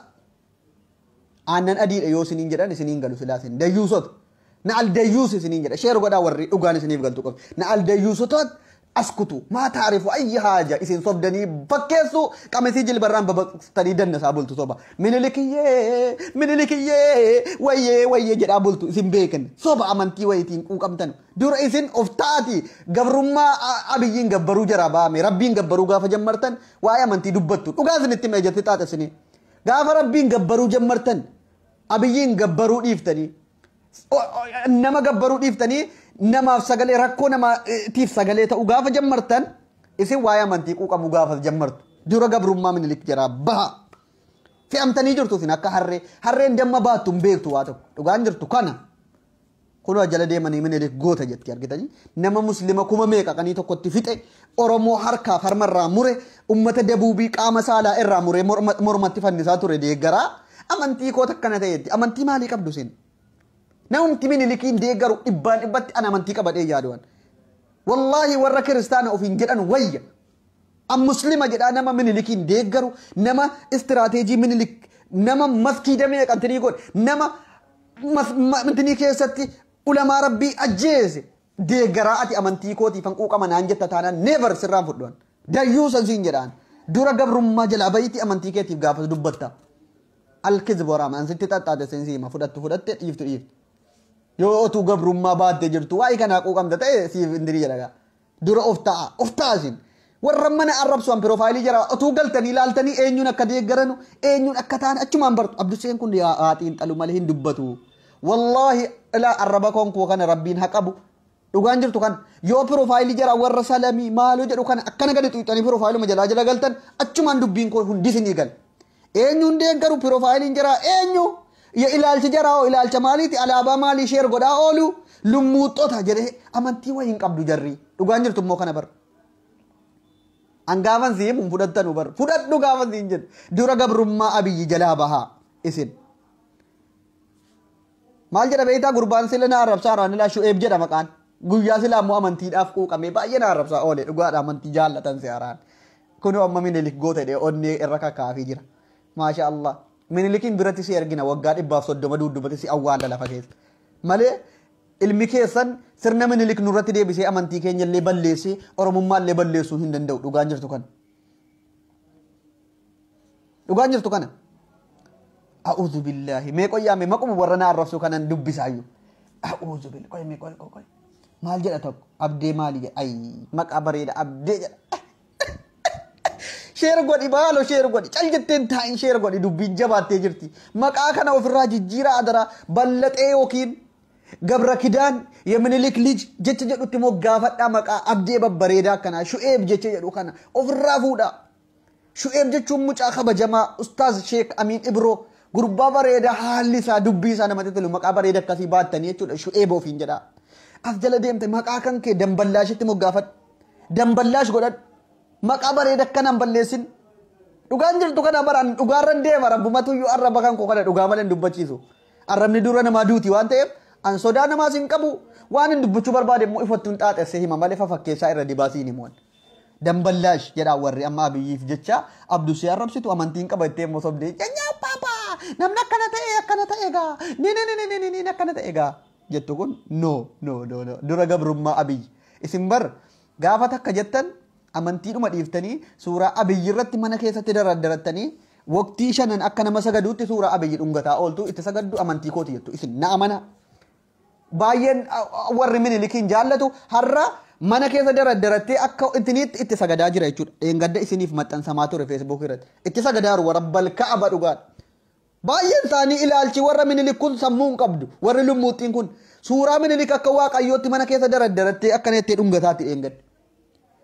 Aannan adiidha yoo isiniin jedhan isiniin galu silaa isin dayyuusota. Na al dayyuus isiniin jedha sheer godhaa warri dhugaan isiniif galtu qabu. Na al dayyuusota askutu maa taarifu ayyi haaja isin sobdanii fakkeessu qamisii jilbarraan babaqsitanii dannasaa bultu soba. Minilikiyyee minilikiyyee wayyee wayyee jedhaa bultu isin beekan soba amantii wayitiin quuqamtan. Dura isin of taati gabrummaa abiyyiin gabbaruu jara baame rabbiin gabbaruu gaafa jammartan waa'ee amantii dubbattu dhugaa isinitti hima ijatti xaaxe isinii. Gaafa rabbiin gabbaruu jammartan abiyyiin gabbaruu dhiiftanii nama gabbaruu dhiiftanii namaaf sagalee rakkoo namaatiif sagalee ta'u gaafa jammartan isin waa'ee amantii quuqamuu gaafa jammartu dura gabrummaa Minilik jaraa baha. Fe'amtanii jirtu isin akka harree harreen damma baattu hin beektu waa tokko dhugaan jirtu kana. Kunoo jala deemanii Minilik goota jetti argitanii nama muslima kuma meeqa qanii tokkotti fixe Oromoo harkaaf harmarraa mure ummata dabuubii qaama saalaa irraa mure mormatti fannisaa ture deeggaraa amantii koota akkana ta'etti amantii maalii qabdu isin? Namumti Minilikiin deeggaru dhibbaan dhibbatti an amantii qabadhee yaaduwan. Wallaahi warra kiristaana ofiin jedhan wayya. An muslima jedhaa nama Minilikiin deeggaru nama istiraateejii Minilik nama maskiida meeqantinii godhe nama mintinii keessatti ulamaa rabbii ajjeese deeggaraa ati amantii kootiif hanquuqama naan jetta taanaan never sirraan fudhuwan. Dayyuusan siin jedhaan dura gabrummaa jalaa bayitii amantii keetiif gaafas dubbatta. Alkizib waraama ansitti xaxxaate seensiima fudhattu fudhatte dhiiftu dhiiftu. Yoo otuu gabrummaa baattee jirtu waa'ee kanaa quuqamta ta'e siif indirii jedha. Dura of ta'a of ta'a isin. Warra mana arrabsuun piroofaayilii jira otuu galtanii ilaaltanii eenyuun akka deeggaranu eenyuun akka ta'an achumaan bartu. Abduseen kun haaxiin xalu malee hin dubbatu. Wallaahi ilaa arraba konkoo kana rabbiin haa qabu. Dhugaan jirtu kana yoo piroofaayilii jira warra salamii maaloo jedhu kana akkana gadi xuuxanii piroofaayiluma jalaa jala galtan achumaan dubbiin koo hundi isinii gala. Eenyuun deeggaru piroofaayiliin jira eenyu? Ya ilaalcha jaraa hoo ilaalcha maaliiti alaabaa maalii sheer godhaa oolu lummuuxxota jedhee amantii wayii hin qabdu jarri dhugaan jirtu immoo kana bar. An gaafan si himu fudhattanu bar fudhadhu gaafan si hin jedhu dura gabrummaa abiyyi jalaa bahaa isin. Maal jedha beektaa gurbaan sila na arrabsaa araan ilaa Shu'eeb jedha maqaan guyyaa silaa immoo amantiidhaaf quuqamee baay'ee na arrabsaa oole dhugaadha amantii jaallatan si araan. Kunoo amma Minilik goota jedhee onnee irra kakaafii jira. Maasha Allah. Minilikiin biratti si ergina waggaa 130 duudubbatti si awwaala lafa keessa. Malee ilmi keessan sirna Minilik nurratti deebisee amantii keenya illee balleessee Oromummaa illee balleessuu hin danda'u dhugaan jirtu kana. Dhugaan jirtu kana. A'uudhu billaahi mee qoyyaame maquma warra na arrabsu kanan dubbisaayyuu. A'uudhu billaahi qoy mee qoy qoy. Maal jedha tokko abdee maali jedha ayi maqaa bareeda abdee jedha. Sheer godhi baalo sheer godhi cal jetteen taa'in sheer godhi dubbiin jabaattee jirti. Maqaa kana ofirraa jijjiiraa adaraa ballaxee yookiin gabra kidaan yeminilik lij jecha jedhutti immoo gaafadhaa maqaa abdee babbareedaa akkanaa Shu'eeb jecha jedhu kana ofirraa fuudhaa. Shu'eeb jechuun mucaa kabajamaa Ustaaz Sheek Amiin Ibroo gurbaa bareedaa haalli isaa dubbii isaa namatti tolu maqaa bareedaa akkasii baattanii jechuudha Shu'eeb ofiin jedhaa. As jala deemte maqaa kan kee damballaashitti moggaafadhu. Damballaash godhadhu. Maqaa bareeda akkanaan balleessin. Dhugaan jirtu kana baraan dhugaarran deema rabbumatu iyyuu arraba kan koo kana dhugaa malee hin dubbachiisu. Arrabni dura namaa duuti waan ta'eef an sodaa namaas hin qabu waan hin dubbachuu barbaade immoo ifattu hin xaaxessee hima malee fafakkeessaa irra dibaasii hin himuun. Damballaash jedhaa warri amma abiyyiif jecha Abdusee arrabsitu amantiin qaba jettee immoo sobdee nyaa paapaa namni akkana ta'e akkana ta'e gaa ni ni ni ni ni ni akkana ta'e gaa jettu kun no no no no dura gabrummaa abiyyi isin bar gaafa takka jettan amantiidhuma dhiiftanii suuraa abiyyi irratti mana keessatti daraddarattanii waqtii shanan akka nama sagaduutti suuraa abiyyi dhungataa ooltu itti sagaddu amantii kooti jettu isin na amana. Baay'een warri Minilikiin jaallatu har'a mana keessa daraddarattee akka itiniitti itti sagadaa jira jechuudha. Dheengadda isiniif maxxansamaa ture Facebook irratti. Itti sagadaaru warra balka'aba dhugaadha. Baay'een isaanii ilaalchi warra Minilik kun sammuu hin qabdu. Warri lummuuxxiin kun suuraa Minilik akka waaqayyootti mana keessa daraddarattee akkana jettee dhungataatti dheengadde.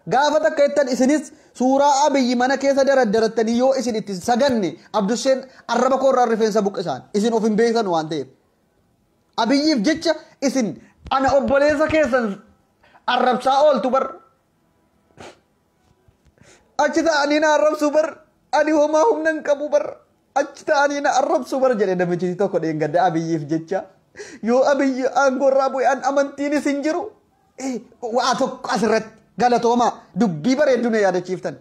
Gaafa takka jettan isinis suuraa Abiyyi mana keessa daraddarattanii yoo isin itti saganne Abdusheen arraba koorraa rifeensa buqqisaan isin of hin beektan waan ta'eef. Abiyyiif jecha isin ana obboleessa keessan arrabsaa ooltu bar. Achi ta'anii na arrabsu bar. Ani homaa humna hin qabu bar. Achi ta'anii na arrabsu bar jedhe namichi tokko dheengadda Abiyyiif jecha. Yoo Abiyyi aangoorraa bu'e an amantiinis hin jiru. Waa tokko asirratti galatoomaa dubbii bareedduu na yaadachiiftan.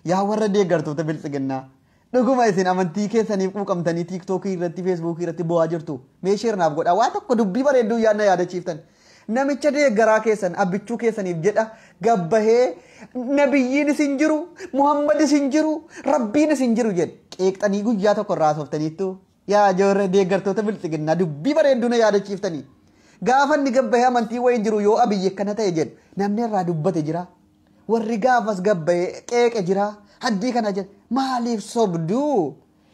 Yaa warra deeggartoota biltsiginnaa. Dhuguma isin amantii keessaniif quuqamtanii tiiktookii irratti feesbuukii irratti bu'aa jirtu. Mee sheernaaf godhaa waa tokko dubbii bareedduu yaadna yaadachiiftan. Namicha deeggaraa keessan abbichuu keessaniif jedha gabbahee nabiyyiinis hin jiru Muhammadis hin jiru Rabbiinis hin jiru jedhe qeeqxanii guyyaa tokko irraa haasoftaniittu yaa ijoollee deeggartoota biltsiginnaa dubbii bareedduu na yaadachiiftanii. Gaafa inni gabbahee amantii wayiin jiru yoo Abiyyi akkana ta'e jedhu namni irraa dubbate jira. Warri gaafas gabbahee qeeqe jira. Haddii kana jedhe maaliif sobduu?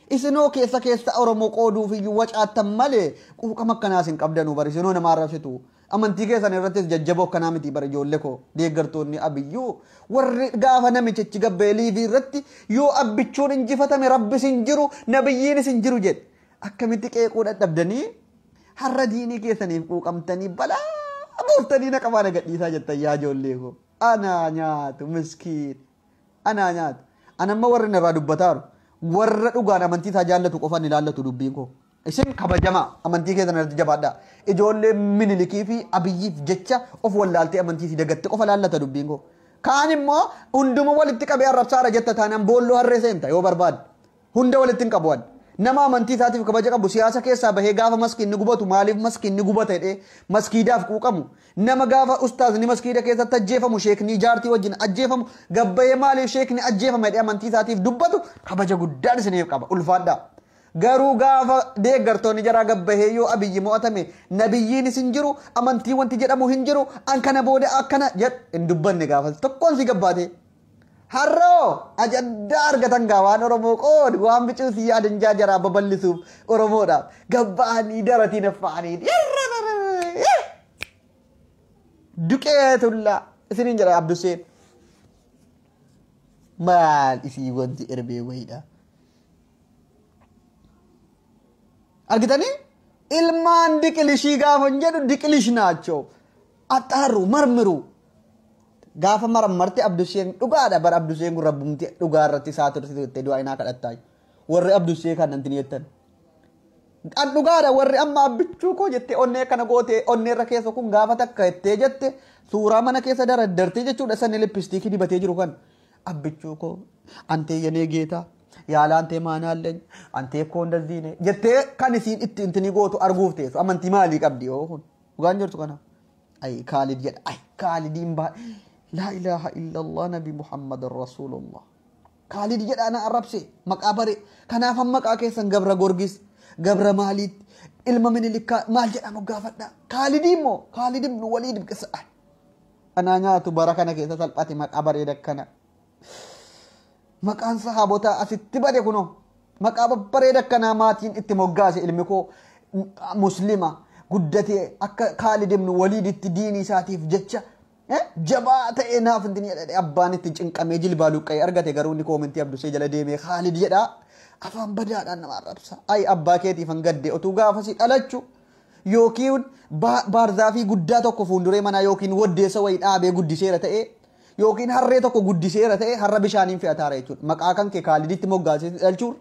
Isinoo keessa keessa Oromoo qooduuf iyyuu wacaattan malee quuqama akkanaas hin qabdanuu bari isinoo nama arrabsitu. Amantii keessan irrattis jajjaboo akkanaa miti bara ijoollee koo deeggartoonni Abiyyuu warri gaafa namichichi gabbahee liivii irratti yoo abbichuun injifatame rabbis hin jiru nabiyyiinis hin jiru jedhe akkamitti qeequu dadhabdanii har'a diinii keessaniif quuqamtanii balaa buuftanii na qabaa na gadhiisaa jettan yaa ijoollee koo anaa nyaatu miskiin anaa nyaatu anamma warri narraa dubbataaru warra dhugaan amantii isaa jaallatu qofaan ilaallatu dubbiin koo. Isin kabajamaa amantii keessan irratti jabaadhaa. Ijoollee Minilikii fi Abiyyiif jecha of wallaaltee amantii isii dagatte qofa laallata dubbiin koo. Kaan immoo hunduma walitti qabee arrabsaara jetta taanaan boolloo harree seenta yoo barbaadde. Hunda walitti hin qabu. Nama amantii isaatiif kabaja qabu siyaasa keessaa bahee gaafa maskiin ni gubatu maaliif maskiin ni gubata jedhee maskiidaaf quuqamu. Nama gaafa ustaazni maskiida keessatti ajjeefamu sheekni jaartii wajjin ajjeefamu gabbayee maaliif sheekni ajjeefama jedhee amantii isaatiif dubbatu kabaja guddaan isiniif qaba ulfaadhaa. Garuu gaafa deeggartoonni jaraa gabbahee yoo Abiyyi mo'atame nabiyyiinis hin jiru amantii wanti jedhamu hin jiru an kana booda akkana jedhu hin dubbanne gaafas tokkoon si gabbaate. Har'oo ajandaa argatan gaa waan Oromoo qoodu waan bicuu si yaadan jaraa babal'isuuf Oromoodhaaf gabba'anii daratiin affa'anii duqeetullaa isiniin jedha Abduseen. Maal isii wanti erbee wayiidha. Argitanii ilmaan diqilishii gaafa hin jedhu diqilish naachoo axxaarru marmiru gaafa marammarte Abdusheen dhugaadha bara Abdusheen kun rabbumti dhugaa irratti isaa tursiisutti du'aa inaa kadhattaa warri Abdushee kan nanti jettan. An dhugaadha warri amma abbichuu koo jettee onnee kana gootee onnee irra keessa kun gaafa takka jettee jette suuraa mana keessa daraddartee jechuudha sanni lippistiikii dibatee jiru kan abbichuu koo antee yenee geetaa. Yaala antee maanaalleen antee koo ndaziine jettee kan isiin itti intini gootu arguuf teessu amantii maalii qabdi yoo kun dhugaan jirtu kana. Ay Kaalid jedha ay Kaalidiin baa laa ilaaha illallah nabi Muhammad rasuulullah. Kaalid jedha ana arrabse maqaa bare kanaaf maqaa keessan Gabra Gorgis Gabra maaliitti ilma Minilikkaa maal jedhamu gaafadha. Kaalidii immoo Kaalid ibnu Waliid qisa. Anaa nyaatu bara kana keessa salphate maqaa bareeda akkana. Maqaan sahaabotaa asitti bade kunoo maqaa babbareeda akkanaa maatiin itti moggaase ilmi koo muslima guddatee akka Kaalid ibnu Waliiditti diinii isaatiif jecha jabaa ta'ee naaf hin jedhee abbaan itti cinqamee jilbaa luqqa'ee argate garuu inni koomentii Abdusee jala deemee Kaalid jedhaa afaan badaadhaan nama arrabsa. Ay abbaa keetiif hin gadde otuu gaafasii dhalachu yookiin baarzaafii guddaa tokko fuulduree manaa yookiin waddeessa wayii dhaabee guddiseera ta'ee yookiin harree tokko guddiseera ta'e har'a bishaaniin fe'ataara jechuudha. Maqaa kan kee Kaaliditti moggaasee si dhalchuur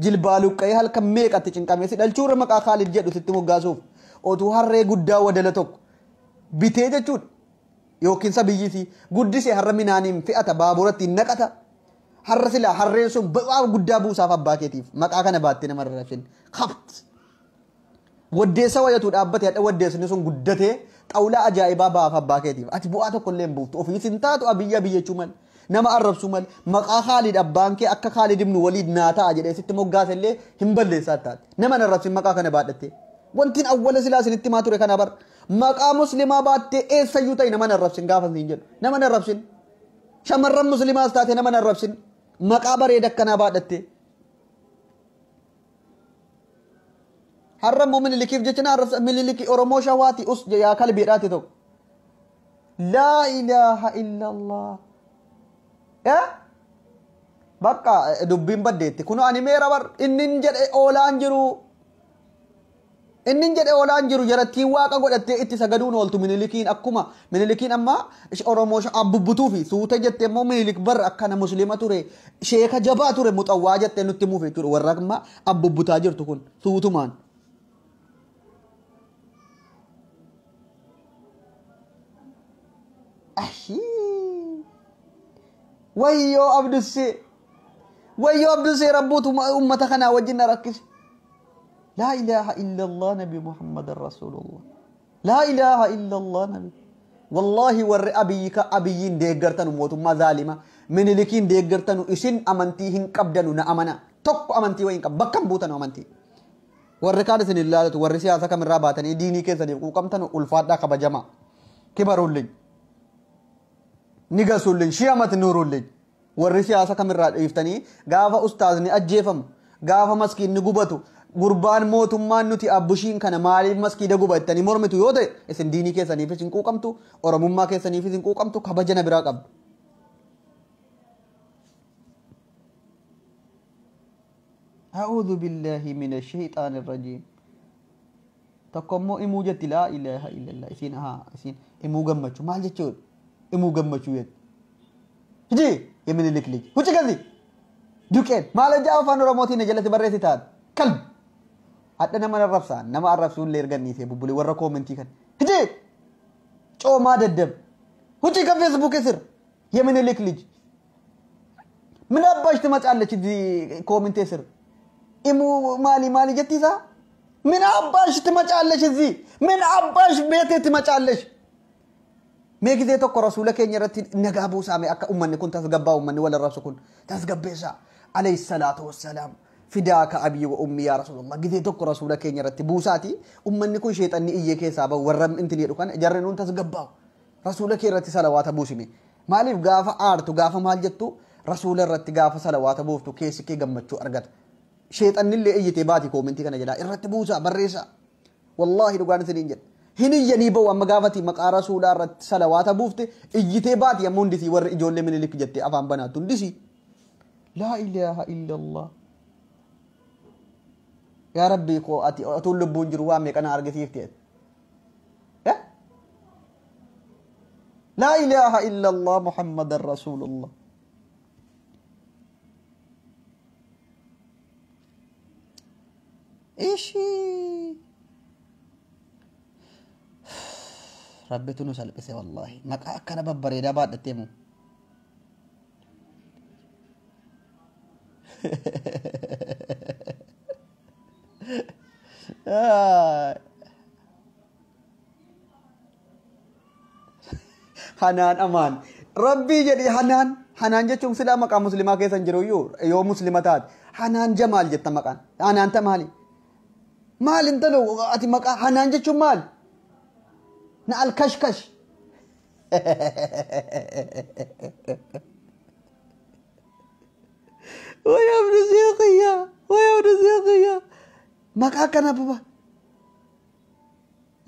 jilbaa luqqa'ee halkan meeqatti cinqamee si dhalchuur maqaa Kaalid jedhu sitti moggaasuuf otuu harree guddaa wadala tokko bitee jechuudha. Yookiin sabiyyisii guddisee har'a minaaniin fe'ata baaburatti naqata. Har'a silaa harreen sun bu'aa guddaa buusaaf abbaa keetiif maqaa kana baattee nama rarrafin. Habt! Waddeessa wayatu dhaabbate hadha waddeessni sun guddatee xawlaa ajaa'ibaa baaf abbaa keetiif. Ati bu'aa tokko illee hin buuftu. Ofiis hin taatu Abiyyi Abiyyi jechuu malee. Nama arrabsuu malee. Maqaa Kaalid abbaan kee akka Kaalid ibnu Waliid naa ta'a jedhee sitti moggaase illee hin balleessaa taate. Nama arrabsin maqaa kana baadhattee. Wantiin awwala silaa isinitti himaa ture kana bar. Maqaa muslimaa baattee eessayyuu ta'e nama arrabsin gaafa siin jedhu. Nama arrabsin. Shamarran muslimaas taate nama arrabsin. Maqaa bareeda akkanaa baadhattee. Har'a immoo Minilikiif jecha na arrabsa. Miniliki Oromoo Shawaati us yaa kalbiidhaati tokko. Laa ilaaha illallah. Bakka dubbiin baddeetti. Kun ani meera bar inni jedhe oolaan jiru. Inni jedhe oolaan jiru jarattiin waaqa godhattee itti sagaduun ooltu Minilikiin akkuma Minilikiin amma Oromoo abbubbutuu fi suuta jettee immoo Minilik bar akkana muslima ture sheeka jabaa ture muxawwaa jettee nutti himuuf jechuudha warra amma abbubbutaa jirtu kun suutumaan. Wayyoo Abdussee wayyoo Abdussee rabbuutu uummata kanaa wajjin na rakkise. لا إله إلا الله نبي محمد رسول الله. لا إله إلا الله نبي. والله ور أبيك أبيين ديغرتن موتما ظالمة من لكين ديغرتن إسن أمنتيهن قبدن نأمنا تق أمنتي وين بكم بوتن أمنتي. ور كان سن الله ور سياسة كم راباتن ديني كيسن وقمتن ألفات دا كبجما كبرولين نيجاسولين شيامة نورولين ور سياسة كم راباتني غافا أستاذني أجيفم غافا مسكين نغوبتو gurbaan mootummaan nuti abbushiin kana maaliif maskiida gubattanii mormitu yoo ta'e isin diinii keessaniifis hin quuqamtu oromummaa keessaniifis hin quuqamtu kabaja na biraa qabdu. A'uudhu billahi mina shayxaani rajiim. Tokko immoo imuu jetti laa ilaaha illallah isiin haa isiin imuu gammachuu maal jechuudha imuu gammachuu jetti. Hiji የምኒልክ ልጅ ውጭ ከዚህ ዱቄት ማለጃ afaan oromootiin jalatti barreessi taate kalbi. Hadha nama arrabsaan nama arrabsuun illee erganniisee bubbulee warra koomentii kan hiji coomaa daddab ውጪ ከፌስቡክ ስር የምኒልክ ልጅ ምን አባሽ ትመጫለች እዚህ ኮሜንቴ ስር ኢሙ ማሊ ማሊ ጀቲሳ ምን አባሽ ትመጫለች እዚህ ምን አባሽ ቤቴ ትመጫለች mee ጊዜ tokko rasuula keenya irratti nagaa buusaa mee akka ummanni kun tasgabbaa ummanni wal arrabsu kun tasgabbeessaa alayhi salaatu wassalaam fidaaka abii wa ummi yaa rasuulallah ጊዜ tokko rasuula keenya irratti buusaati ummanni kun sheexanni iyyee keessaa bahu warra intin jedhu kana jarri nuun tasgabbaa'u rasuula kee irratti salawaata buusime maaliif gaafa aartu gaafa maal jettu rasuula irratti gaafa salawaata buuftu keessi kee gammachuu argata sheexanni illee iyyitee baati koomentii kana jalaa irratti buusaa barreessaa wallaahi dhugaan isiniin jedha hin iyyanii bahu amma gaafati maqaa rasuulaa irratti salawaata buufte iyyitee baati amma hundisii warri ijoollee Minilik jettee afaan banaattu hundisii laa ilaaha illallah. Yaa Rabbii koo ati otuun lubbuun jiru waan meeqa na argisiifte. Laa ilaaha illallah Muhammadan Rasuulullah. Ishii. Rabbitu nu salphise wallaahi. Maqaa akkana babbareedaa baadhattee moo? Hanaan amaan rabbii jedhi hanaan hanaan jechuun silaa maqaa muslimaa keessa hin jiru iyyuu yoo muslima taate hanaan jamaal jetta maqaan hanaan ta maali maal intalo ati maqaa hanaan jechuun maal na alkashkash way abdusiiqiya way abdusiiqiya maqaa kana baba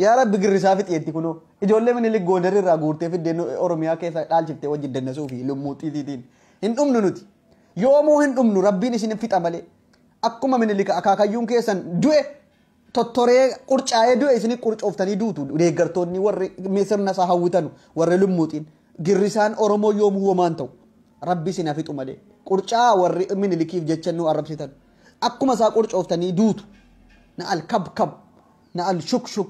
yaa rabbi girrisaa fixeetti kunoo ijoollee Minilik Gondar irraa guurtee fiddeen Oromiyaa keessa dhaalchiftee wajjin dannasuu fi lummuuxiitiitiin hin dhumnu nuti yoomuu hin dhumnu rabbiin isin fixa malee akkuma Minilik akaakayyuun keessan du'e tottoree qurcaa'ee du'e isin qurcooftanii duutu deeggartoonni warri sirna isaa hawwitanu warri lummuuxiin girrisaan Oromoo yoomuu homaan ta'u rabbi isin fixu malee qurcaa warri Minilikiif jecha nu arrabsitan akkuma isaa qurcooftanii duutu na alkabkab na alshukshuk.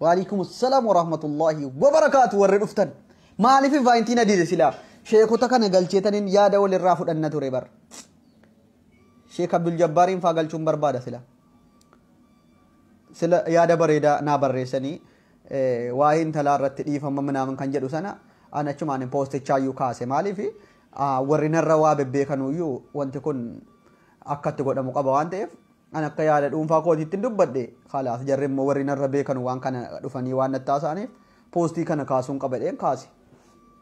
وعليكم السلام ورحمة الله وبركاته ورد مالي في فاينتينا دي سلا شيخوتا كان galcheetaniin yaada walirraa fudhanna ture bar Sheekh Abdul Jabbaariin faa galchuun barbaada sila sila yaada bareedaa naa barreessanii waa'ee intalaa irratti dhiifama minaamin kan jedhu sana an achumaan poostichaayyuu kaase maaliif warri narra waa bebbeekanuyyuu wanti kun akkatti godhamu qaba waan ta'eef An akka yaada dhuunfaa kootiitti dubbadhe khalaas jarri immoo warri narra beekan waan kana dhufanii waan natti haasa'aniif poostii kana kaasuun qaba jedheen kaase.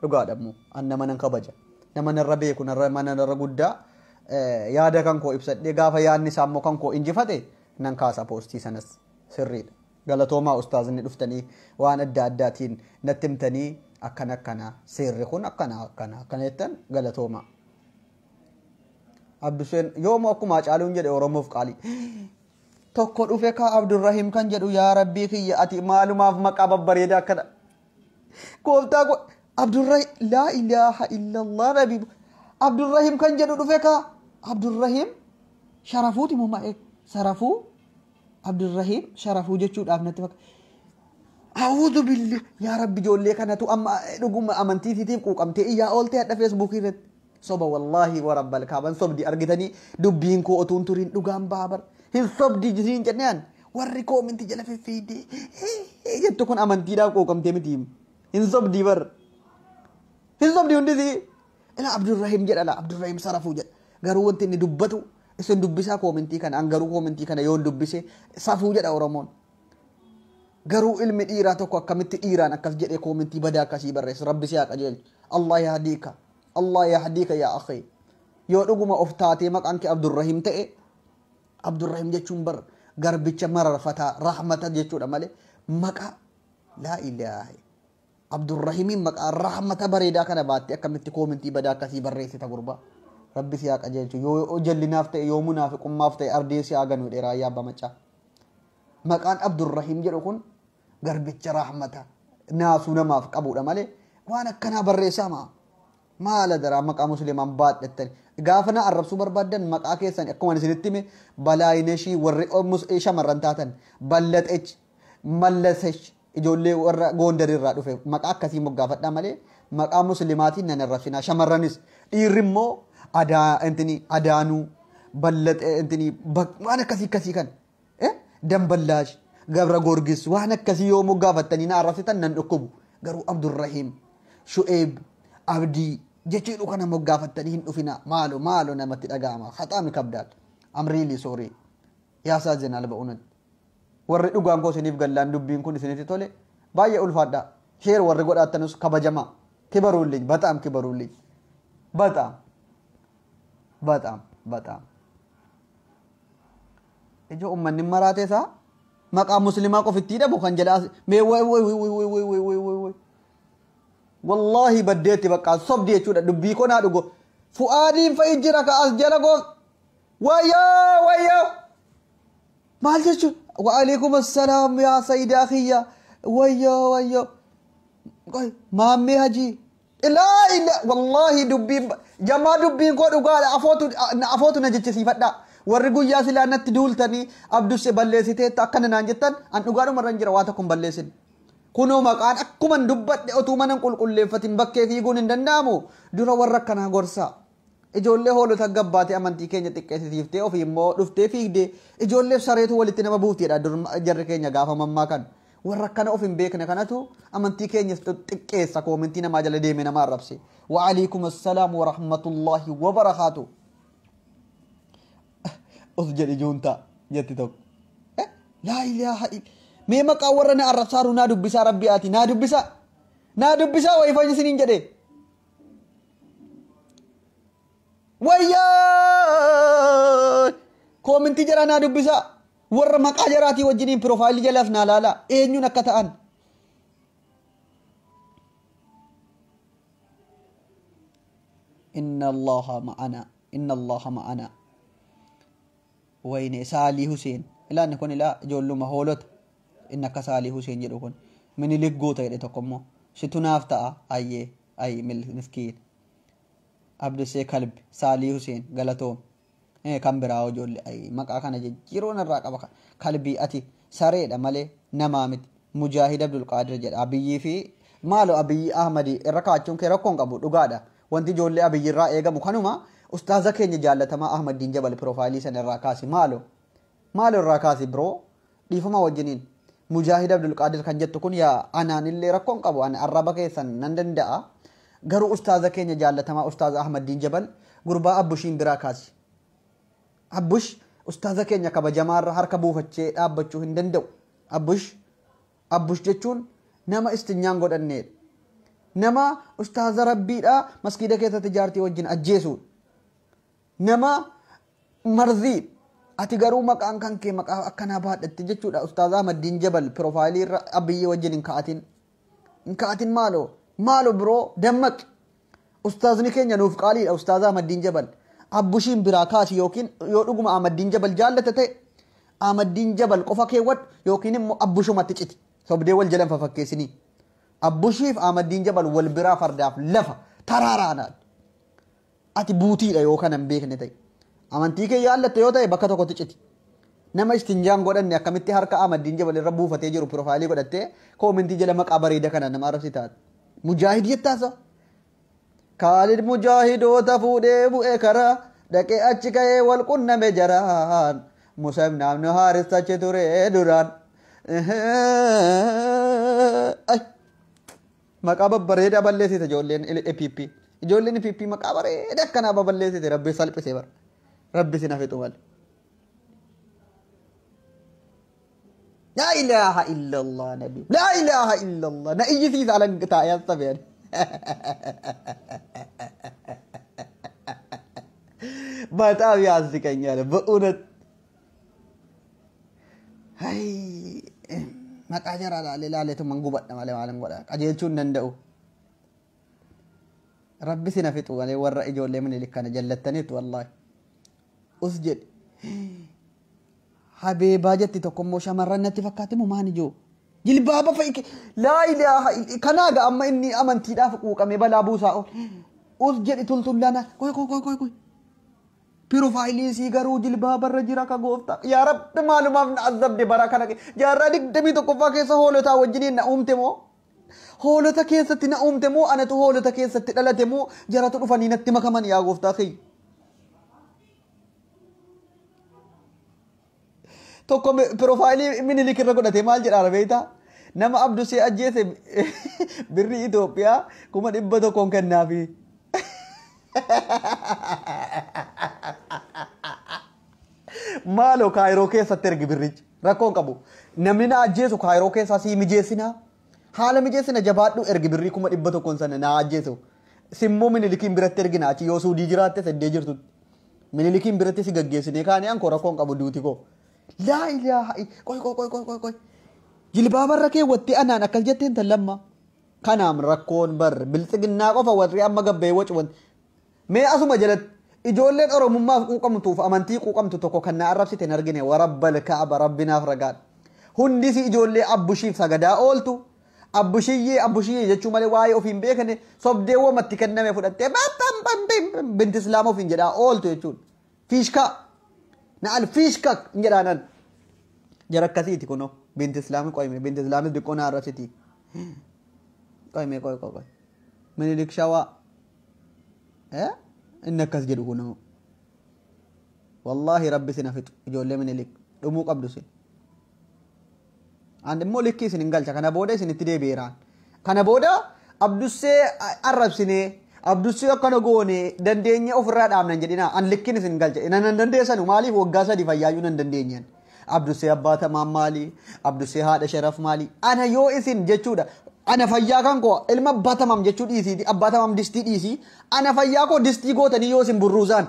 Dhugaadha immoo an nama nan kabaja. Nama narra beeku narra mana narra guddaa yaada kan koo ibsadhee gaafa yaadni isaa immoo kan koo injifate nan kaasa poostii sanas sirriidha. Galatoomaa ustaazni dhuftanii waan adda addaatiin natti himtanii akkana akkana seerri kun akkana akkana akkana jettan galatoomaa. Abduseen yoomuu akkuma Hacaaluun jedhe Oromoof qaalii. Tokko dhufe kaa Abdurrahim kan jedhu yaa Rabbii kiyya ati maalumaaf maqaa babbareedaa akkana. Gooftaa koo Abdurrahim laa ilaaha illallah Rabbi Abdurrahim kan jedhu dhufe kaa Abdurrahim sharafuuti moo ma'ee sarafuu Abdurrahim sharafuu jechuudhaaf natti fakkaata. A'uudhu billah yaa Rabbi ijoollee kanatu amma dhuguma amantiitiif quuqamtee iyyaa ooltee hadha feesbuukii irratti. Soba wallaahi wa rabbal kaaban sobdi argitanii dubbiin koo otuun turiin dhugaan baabar hin sobdi jisiin jennaan warri koominti jala fiffiidee jettu kun amantiidhaaf quuqamtee miti hin sobdi bar hin sobdi hundisi ila Abdurrahim jedha la Abdurrahim sarafuu jedha garuu wanti inni dubbatu isin dubbisaa koomintii kana an garuu koomintii kana yoon dubbise safuu jedha Oromoon. Garuu ilmi dhiiraa tokko akkamitti dhiiraan akkas jedhee koomintii badaa akkasii barreessa rabbi si haa qajeelchu Allah yahdiika. Allah yahdiika yaa akhi. Yoo dhuguma of taatee maqaan kee Abdurrahim ta'e Abdurrahim jechuun bar garbicha mararfataa rahmata jechuudha malee maqaa laa ilaaha Abdurrahimiin maqaa rahmata bareedaa kana baattee akkamitti koomintii badaa akkasii barreessita gurbaa. Rabbi si haa qajeelchu yoo jallinaaf ta'e yoo munaafiqummaaf ta'e ardii si haa ganu dheeraa yaa abbaa macaa. Maqaan Abdurrahim jedhu kun garbicha rahmata naasuu namaaf qabudha malee waan akkanaa barreessaa maa. Maala daraa maqaa musliimaan baadhattan gaafa na arrabsuu barbaaddan maqaa keessan akkuma isinitti hime balaayineshii warri shamarran taatan ballaxech mallasesh ijoollee warra goondarirraa dhufe maqaa akkasii moggaafadhaa malee maqaa muslimaatiin nan arrabsinaa shamarranis dhiirri immoo adaanuu ballaxe intini waan akkasii akkasii kan damballaash gabra goorgis waan akkasii yoo moggaafattanii na arrabsitan nan dhukkubu garuu Abdurrahim Shu'eeb Abdii jechuudha kana moggaafattanii hin dhufina maalo maalo namatti dhaga'ama haxaami kabdaal I'm really sorry yaasaa zenaal ba'uunatti warri dhugaan koo isiniif gallaan dubbiin kun isinitti tole baay'ee ulfaadha sheer warri godhaattanus kabajamaa kibaruulliñ bataam kibaruulliñ bataam bataam bataam ijoo ummanni maraate isaa maqaa muslimaa qofittii dhabu kan jalaa mee way way way way way way way way way Wallahi baddeetti bakka sobdi jechuudha dubbii koo naa dhugo fu'aadiin fa'i jira ka as jala goo wayyoo wayyoo maal jechuun wa'aleekum assalaam yaa sayidaa kiyya wayyoo wayyoo maammee hajii ilaa ila wallahi dubbiin jamaa dubbiin koo dhugaadha afootu na jechisiifadha warri guyyaa silaa natti duultanii abdusse balleessiteetta akkana naan jettan an dhugaadhuma irra hin jira waa tokko hin balleessine. Kunoo maqaan akkuman dubbadhe otuu mana qulqulleeffatin bakkee fiiguun hin danda'amu dura warra akkanaa gorsaa. Ijoollee hoolota gabbaatee amantii keenya xiqqeessisiiftee ofii immoo dhuftee fiigdee ijoolleef sareetu walitti nama buuftiidha jarri keenya gaafa mammaa kan. Warra akkana of hin beekne kanatu amantii keenya xiqqeessa koomintii namaa jala deeme nama arrabse. Wa'aliikum assalaam wa rahmatullahi wa barakaatu. Os jedhi juuntaa jetti tokko. Laa ilaaha illa. Mee maqaa warra na arrabsaaru naa dubbisaa rabbi ati naa dubbisaa naa dubbisaa wayii isiniin jedhe wayyaa koomintii jara naa dubbisaa warra maqaa jaraatii wajjiniin piroofaayilii jalaas naa laalaa eenyuun akka ta'an. Inna Allaha ma'ana inna Allaha ma'ana wayne Saalii Huseen ilaanni kun ilaa ijoolluma hoolota. Inni akka Saalii Huseen jedhu kun minilik goota jedhe tokko immoo situ naaf ta'a ayyee ayyi miskiin Abdusee Kalbi Saalii Huseen galatoom kan biraa ijoollee ayyi maqaa kana jijjiiroon irraa qaba kalbii ati sareedha malee namaa miti Mujaahid Abdulqaadir jedha Abiyyii fi maalo Abiyyi Ahmadi irra kaachuun kee rakkoon qabu dhugaadha wanti ijoollee Abiyyi irraa eegamu kanuma ustaaza keenya jaallatamaa Ahmadiin Jabal piroofaayilii sana irraa kaasi maalo maalo irraa kaasi biroo dhiifama wajjiniin. Mujaahid Abdulqaadir kan jettu kun yaa anaanillee rakkoon qabu ani arraba keessan nan danda'a garuu ustaaza keenya jaallatamaa ustaaza Ahmadiin Jabal gurbaa Abbushiin biraa kaasi. Abbush Ustaaza keenya kabajamaarra harka buufachee dhaabbachuu hin danda'u. Abbush Abbush jechuun nama istinyaan godhanneedha. Nama ustaaza rabbiidha maskiida keessatti jaartii wajjin ajjeesuudha. Nama marzii ati garuu maqaan kan kee maqaa akkanaa baadhatte jechuudha. Ustaaza Ahmaddiin Jabal piroofaayilii irra Abiyyi wajjin hin ka'atin. Hin ka'atin maaloo maaloo biroo dammaqi. Ustaazni keenya nuuf qaaliidha Ustaaza Ahmaddiin Jabal. Abbushiin biraa kaasi yookiin yoo dhuguma Ahmaddiin Jabal jaallata ta'e Ahmaddiin Jabal qofa keewwadhu yookiin immoo Abbushumatti citi. Sobdee wal jalan fafakkeessinii. Abbushiif Ahmaddiin Jabal wal biraa fardaaf lafa taraaraanaan. Ati buutiidha yoo kana hin beekne ta'e. Amantii kee yaallatte yoo ta'e bakka tokkotti citi. Nama istinjaan godhanne akkamitti harka Ahmaddiin Jabal irra buufatee jiru piroofaayilii godhattee koomentii jala maqaa bareeda kana nama arrabsi taate. Mujaahid jettaasa. Kaalid mujaahidoota fuudhee bu'ee karaa dhaqee achi ka'ee wal qunname jaraan. Musa ibn Abnu Haaris achi ture duraan. Maqaa babbareedaa balleessite ijoolleen EPP. Ijoolleen EPP maqaa bareedaa akkanaa baballeessite rabbi salphisee bara. Rabbi sin hafe malee. Laa ilaaha illallah nabi. Laa ilaaha illallah. Na iyyisiisa alan taa'ee as sabeen. በጣም ያስቀኛል በእውነት። አይ maqaa jaraa laalee laaleetu man gubadha malee maalan godha qajeelchuu hin danda'u. Rabbi sina fixu malee warra ijoollee Minilik kana jallattaniitu wallaahi. Us jedhe. Habeebaa jetti tokko immoo shamarran natti fakkaate moo maan ijoo? Jilbaaba fa'i laa ilaaha kanaa ga amma inni amantiidhaaf quuqamee balaa buusaa ool. Us jedhi tultullana qoy qoy qoy qoy qoy. Piroofaayilii sii garuu jilbaabarra jira ka gooftaa. Yaa Rabbi maalumaaf na azabde bara kana jaarraa 21ffaa keessa hoolotaa wajjiniin na uumte moo? Hoolota keessatti na uumte moo anatu hoolota keessatti dhalate moo jaratu dhufanii natti makaman yaa gooftaa kiyya. Tokko piroofaayilii Minilik irra godhate maal jedhaa beektaa? Nama Abdusee ajjeese birrii Itoophiyaa 100,000 kennaafi. Maaloo Kaayiroo keessatti ergi birrichi rakkoon qabu. Namni na ajjeesu Kaayiroo keessaa sii mijeessinaa. Haala mijeessina jabaadhu ergi birrii 100,000 sana na ajjeesu. Simmoo Minilikiin biratti ergina achi yoo Suudii jiraatte seddee jirtutti. Minilikiin biratti si gaggeessinee kaanii ankoo rakkoon qabu duuti koo. Laa ilaaha qoy qoy qoy qoy qoy qoy. Jilbaabarra keewwattee anaan akkas jetteen tan lamma. Kanaam rakkoon bar biltsiginnaa qofa warri amma gabbee wacu wanti. Mee asuma jalatti ijoolleen Oromummaaf quuqamtuuf amantii quuqamtu tokko kan na arrabsite hin argine warabbal kaaba rabbinaaf ragaadha. Hundisi ijoollee abbushiif sagadaa ooltu abbushiyyee abbushiyyee jechuu malee waa'ee ofii hin beekne sobdee wamatti kenname fudhattee binti islaama ofiin jedhaa ooltu jechuudha. Fiishkaa na'al fiishkaa hin jedhaanan. Jara akkasiiti kunoo binti islaamii qoyme binti islaamis diqqoo na arrabsiti. Qoyme qoy qoy qoy. Minilik shawaa. Inni akkas jedhu kunoo. Wallaahi rabbi sin hafitu ijoollee Minilik dhumuu qabdu sin. Ani immoo likkii isin hin galcha kana booda isinitti deebi'eeraan. Kana booda Abdussee arrabsinee Abdussee akkana goone dandeenye ofirraa dhaabnan jedhina an likkiin isin galcha. Nan dandeessanu maaliif waggaa 3 fayyaayyuu nan dandeenyeen. Abdussee abbaa tamaan maali? Abdussee haadha sharaf maali? Ana yoo isin jechuudha. Ana fayyaa kan koo ilma abbaa tamaam jechuu dhiisiiti abbaa tamaam distii dhiisii ana fayyaa koo distii gootanii yoo isin burruusaan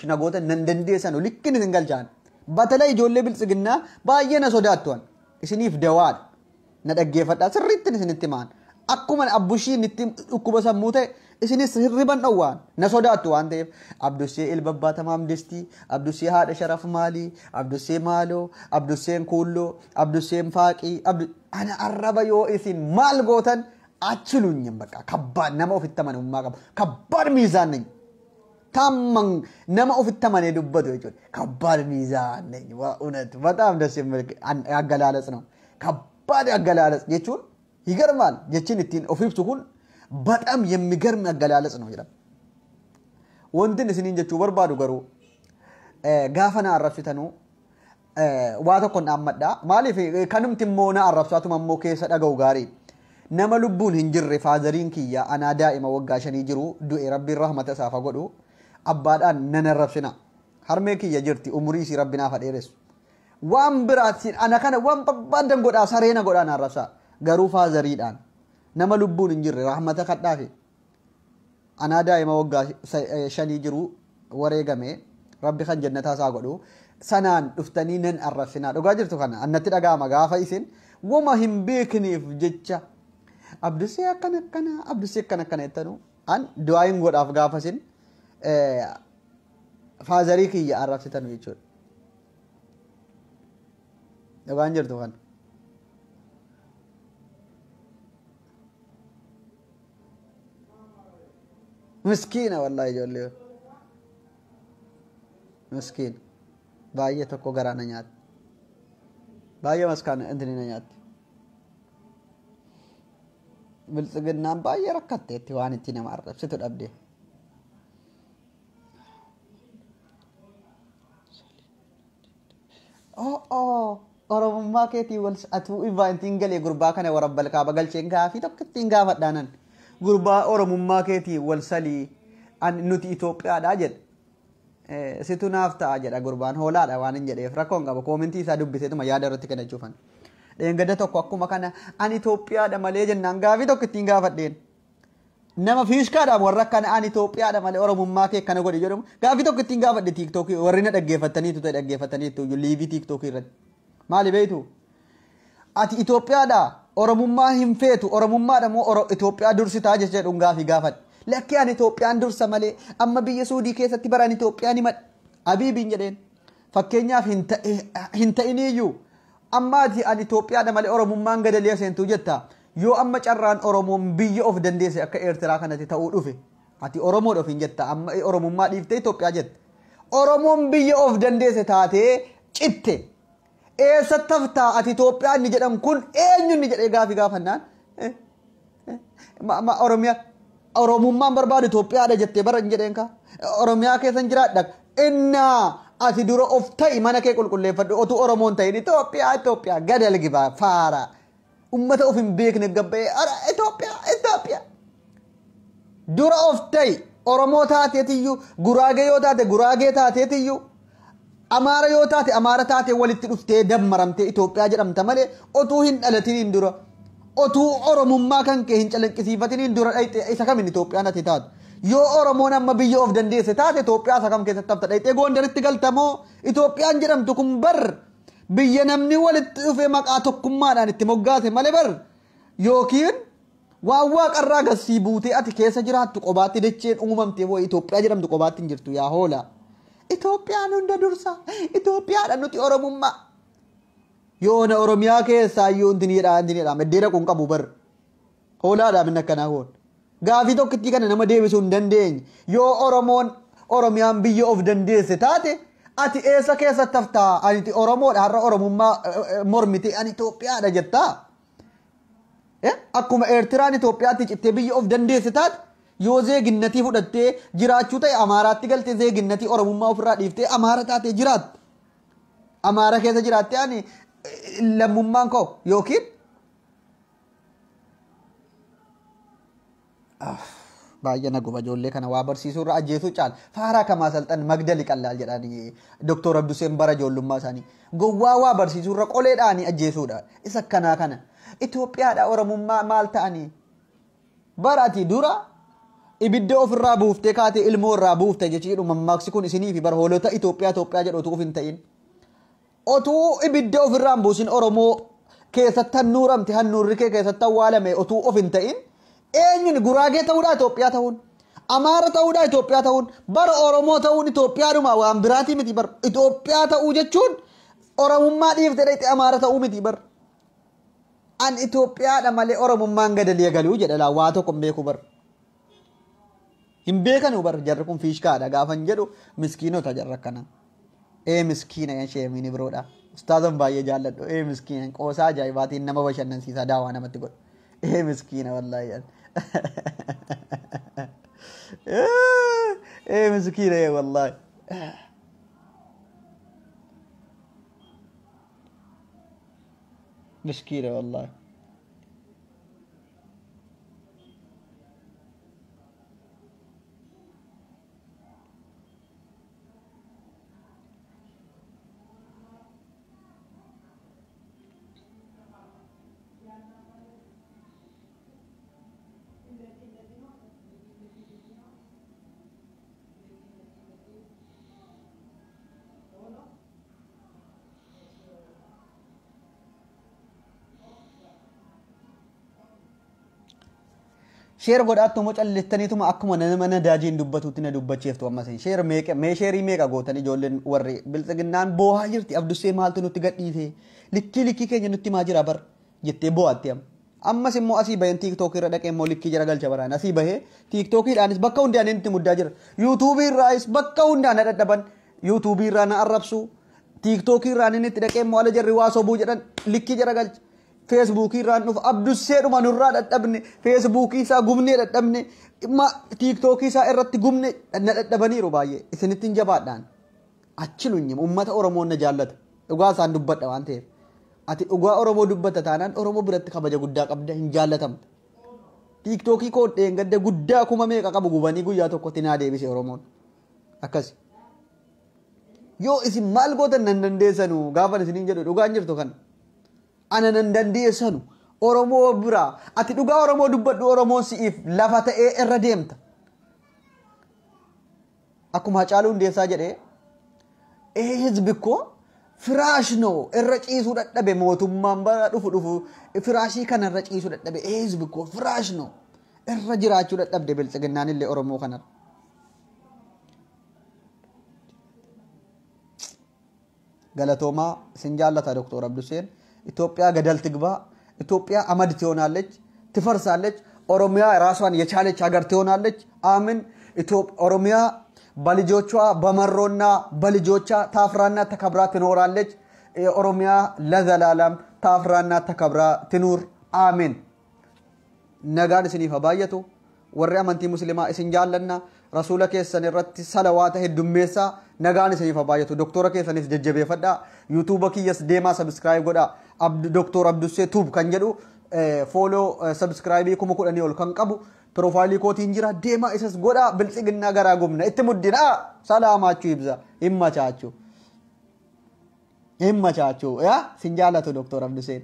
na gootan nan dandeessanu likkiin isin galchaan. Batala ijoollee biltsiginnaa baay'ee na sodaattuan isiniif dawaadha. Na dhaggeeffadhaa sirriittiin isinitti maan. Akkuma abbushiin itti dhukkuba sammuu ta'e isinis hirriban dhowwaan na sodaattu waan ta'eef Abdussee ilma abbaa tamaam distii Abdussee haadha sharaf maalii Abdussee maaloo Abdusseen kuulloo Abdusseen faaqii ana arraba yoo isin maal gootan achilunyam bakka kabbaan nama ofitti amanamummaa qabu kabbaan miizaan nany ታማኝ nama ofitti amanee dubbatu jechuudha. ከባድ ሚዛን ነኝ በእውነት በጣም ደስ የሚል አገላለጽ ነው። ከባድ አገላለጽ jechuun ይገርማል። jechiin ittiin of ibsu kun በጣም የሚገርም አገላለጽ ነው jedhama. Wantin isiniin jechuu barbaadu garuu gaafa na arrabsitanuu waa tokko hin dhaammadha. Maaliif kanumti immoo na arrabsu atuma immoo keessa dhaga'u gaarii. Nama lubbuun hin jirre faazariin kiyya anaa daa'ima waggaa 5 jiru du'e rabbiin rahmata isaaf haa godhu abbaadhaan nan arrabsina. Harmee kiyya jirti umurii isii rabbi naaf dheeressu. Waan biraatiin ana kana waan barbaadan godhaa sareena godhaa na arrabsaa. Garuu faazariidhaan nama lubbuun hin jirre rahmata kadhaafi. Anaa daa'ima waggaa 5 jiru wareegame rabbi kan jannataa isaa godhu sanaan dhuftanii nan arrabsinaa. Dhugaa jirtu kana annatti dhaga'ama gaafa isin wama hin beekneef jecha Abdusee akkana akkana Abdusee akkana akkana jettanu an du'aa hin godhaaf gaafa isin faazarii kiyya arrabsitan jechuudha. Dhugaan jirtu kana. Miskiina wallahi ijoollee. Miskiina. Baay'ee tokko garaa na nyaatti. Baay'ee maskaana intini na nyaatti. Biltsiginnaan baay'ee rakkatteetti waan itti nama arrabsitu dhabde. Oh, Oromummaa keetii wal atuu invaayintiin galee gurbaa kana warabbal kaaba galcheen gaafii tokko ittiin gaafadhaanan. Gurbaa Oromummaa keetii wal salii nuti Itoophiyaadhaa jedha. Situ naaf ta'a jedha gurbaan hoolaadha waan hin jedheef rakkoon qaba koomentii isaa dubbiseetuma yaada irratti kennachuufan. Dheengadda tokko akkuma kana ani Itoophiyaadha malee jennaan gaafii tokko ittiin gaafadheen. Nama fiishkaadhaan warra akkana ani Itoophiyaadha malee Oromummaa kee akkana godhi jedhamu gaafii tokko ittiin gaafadhe tiiktookii warri na dhaggeeffataniitu ta'e dhaggeeffataniitu liivii tiiktookii irratti. Maali beektu? Ati Itoophiyaadha Oromummaa hin feetu Oromummaadha moo Itoophiyaa dursitaa jechuun gaafii gaafadhe. Lakkee ani Itoophiyaan dursa malee amma biyya Suudii keessatti baraan Itoophiyaan himadha. Abiibiin jedheen. Fakkeenyaaf hin ta'iniyyuu amma ati ani Itoophiyaadha malee Oromummaan gadalee seentuu jetta. Yoo amma carraan Oromoon biyya of dandeesse akka Eertiraa kanatti ta'uu dhufe ati Oromoodha ofiin jetta amma Oromummaa dhiiftee Itoophiyaa jetta. Oromoon biyya of dandeesse taatee citte. Eessatti haftaa ati Itoophiyaa inni jedhan kun eenyu inni jedhee gaafii gaafannaan Oromiyaa Oromummaan barbaadu Itoophiyaadha jettee bara hin jedheen kaa Oromiyaa keessa hin jiraadha. Innaa ati dura of ta'i mana kee qulqulleeffadhu otuu Oromoon ta'in Itoophiyaa Itoophiyaa gadal gibaa faara. Ummata of hin beekne gabba'ee ara Itoophiyaa Itoophiyaa. Dura of ta'i Oromoo taateetiyyuu Guraagee yoo taate Guraagee taateetiyyuu Amaara yoo taate Amaara taatee walitti dhuftee dammaramtee Itoophiyaa jedhamta malee otuu hin dhalatiniin dura otuu Oromummaa kan kee hin calanqisiifatiniin dura dhayxee isa kamin Itoophiyaan ati taatu. Yoo Oromoon amma biyya of dandeesse taate Itoophiyaa isa kam keessatti hafta dhayxee Gondaritti galtamoo Itoophiyaan jedhamtu kun bar biyya namni walitti dhufee maqaa tokkummaadhaan itti moggaase malee bar yookiin waan waaqarraa garsii buutee ati keessa jiraattu qobaatti dacheen uumamtee hoo Itoophiyaa jedhamtu qobaatti hin jirtu yaa hoola. Itoophiyaan hunda dursa. Itoophiyaadha nuti Oromummaa. Yoona Oromiyaa keessaa iyyuu intini jedhaa intini jedhaa meddee dhaquun qabu bar. Hoolaadhaa minna akkanaa hoon. Gaafii tokkittii kana nama deebisuu hin dandeenye. Yoo Oromoon Oromiyaan biyya of dandeesse taate ati eessa keessatti haftaa? Ani Oromoodha har'a Oromummaa mormite ani Itoophiyaadha jettaa? Akkuma Eertiraan Itoophiyaatti cittee biyya of dandeesse taate yoo zeeginnatii fudhattee jiraachuu ta'e Amaaraatti galtee zeeginnatii Oromummaa ofirraa dhiiftee Amaara taatee jiraatte. Amaara keessa jiraattee ani lammummaan koo yookiin baay'ee na guba ijoollee kana waa barsiisuu irra ajjeesuu caala. Faaraa kamaa salxan magdali qallaal jedhanii Doktor Abduseen bara ijoollummaa isaanii. Gowwaa waa barsiisuu irra qoleedhaanii ajjeesuudha. Isa akkanaa kana. Itoophiyaadha Oromummaa maal ta'anii? Bara ati dura ibidda ofirraa buuftee kaatee ilmoo irraa buufte jechuudha mammaaksi kun isinii fi bara hoolota Itoophiyaa Itoophiyaa jedhu otuu of hin ta'in. Otuu ibidda ofirraa hin buusin Oromoo keessatti hannuuramte hannuurri kee keessatti awwaalame otuu of hin ta'in eenyuun Guraagee ta'uudha Itoophiyaa ta'uun Amaara ta'uudha Itoophiyaa ta'uun bara Oromoo ta'uun Itoophiyaadhuma waan biraatii miti bara Itoophiyaa ta'uu jechuun Oromummaa dhiiftee dhaqxee Amaara ta'uu miti bara. An Itoophiyaadha malee Oromummaan gadalee galuu jedha laa waa tokko hin beeku bara. Hin beekanu bara jarri kun fiishkaadha gaafan jedhu miskiinota jarra akkana. Ee miskiina yan sheemiin biroodha. Ustaazan baay'ee jaalladhu. Ee miskiina qoosaa ajaa'ibaatiin nama bashannansiisaa daawaa namatti godhu. Ee miskiina wallaahi. Ee miskiina ee wallaahi. Miskiina wallaahi. Share godhaattu calliftaniituma akkuma nama nadaajiin dubbatutti na dubbachiiftu ammas. Share meeqa mee sheerii meeqa gootan ijoolleen warri biltsiginnaan boohaa jirti. Abdussee maaltu nutti gadhiise? Likkii likkii keenya nutti maa jira bar jettee boo'atti amma. Ammas immoo asii baheen tiiktookii irra dhaqee immoo likkii jara galcha baraan asii bahee tiiktookiidhaanis bakka hundaan inni muddaa jira. Yuutuubii irraayis bakka hundaan na dhadhaban. Yuutuubii irraa na arrabsu. Tiiktookii irraan inni itti dhaqee immoo ala jarri waa sobuu jedhan likkii jara galcha. Feesbuukii irraan dhufa Abdussee dhuma nurraa dhadhabne feesbuukii isaa gubnee dhadhabne tiiktookii isaa irratti gubne na dhadhabaniiru baay'ee isinitti hin jabaadhaan. Achi lunyima uummata Oromoon na jaallata dhugaa isaan dubbadha waan ta'eef. Ati dhugaa Oromoo dubbatta taanaan Oromoo biratti kabaja guddaa qabda hin jaallatamta. Tiiktookii koo dheengadda guddaa kuma meeqa qabu gubanii guyyaa tokkotti naa deebise Oromoon. Akkasi. Yoo isin maal gootan nan dandeessanu gaafa isiniin jedhu dhugaan jirtu kana. Ana nan dandeessanu Oromoo biraa ati dhugaa Oromoo dubbadhu Oromoon si'iif lafa ta'ee irra deemta. Akkuma Hacaaluu Hundeessaa jedhee hizbi koo firaash noo irra ciisuu dadhabe mootummaan bara dhufu dhufu firaashii kana irra ciisuu dadhabe hizbi koo firaash noo irra jiraachuu dadhabde biltsiginnaan illee Oromoo kanarra. Galatoomaa isin jaallata Doktor Abduseen. ኢትዮጵያ ገደል ትግባ፣ ኢትዮጵያ አመድ ትሆናለች፣ ትፈርሳለች። ኦሮሚያ ራሷን የቻለች ሀገር ትሆናለች። አምን ኦሮሚያ በልጆቿ በመሮና በልጆቿ ታፍራና ተከብራ ትኖራለች። ኦሮሚያ ለዘላለም ታፍራና ተከብራ ትኑር። አሜን። Nagaan isiniif haa baay'atu. Warri amantii musliimaa isin jaallanna. Rasuula keessan irratti salawaata heddummeessaa. Nagaan isiniif haa baay'atu. Doktora keessanis jajjabeeffadhaa. Yuutuuba kiyyas deemaa subscribe godhaa. Doktor Abdussee Tube kan jedhu follow subscribe 10,000 ol kan qabu piroofaayilii kootiin jira. Deemaa isas godhaa. Biltsiginnaa garaa gubna. Itti muddinaa. Salaamaachuu ibsa. Himmachaachuu. Himmachaachuu. Yaa sin jaallatu Doktor Abdusseen.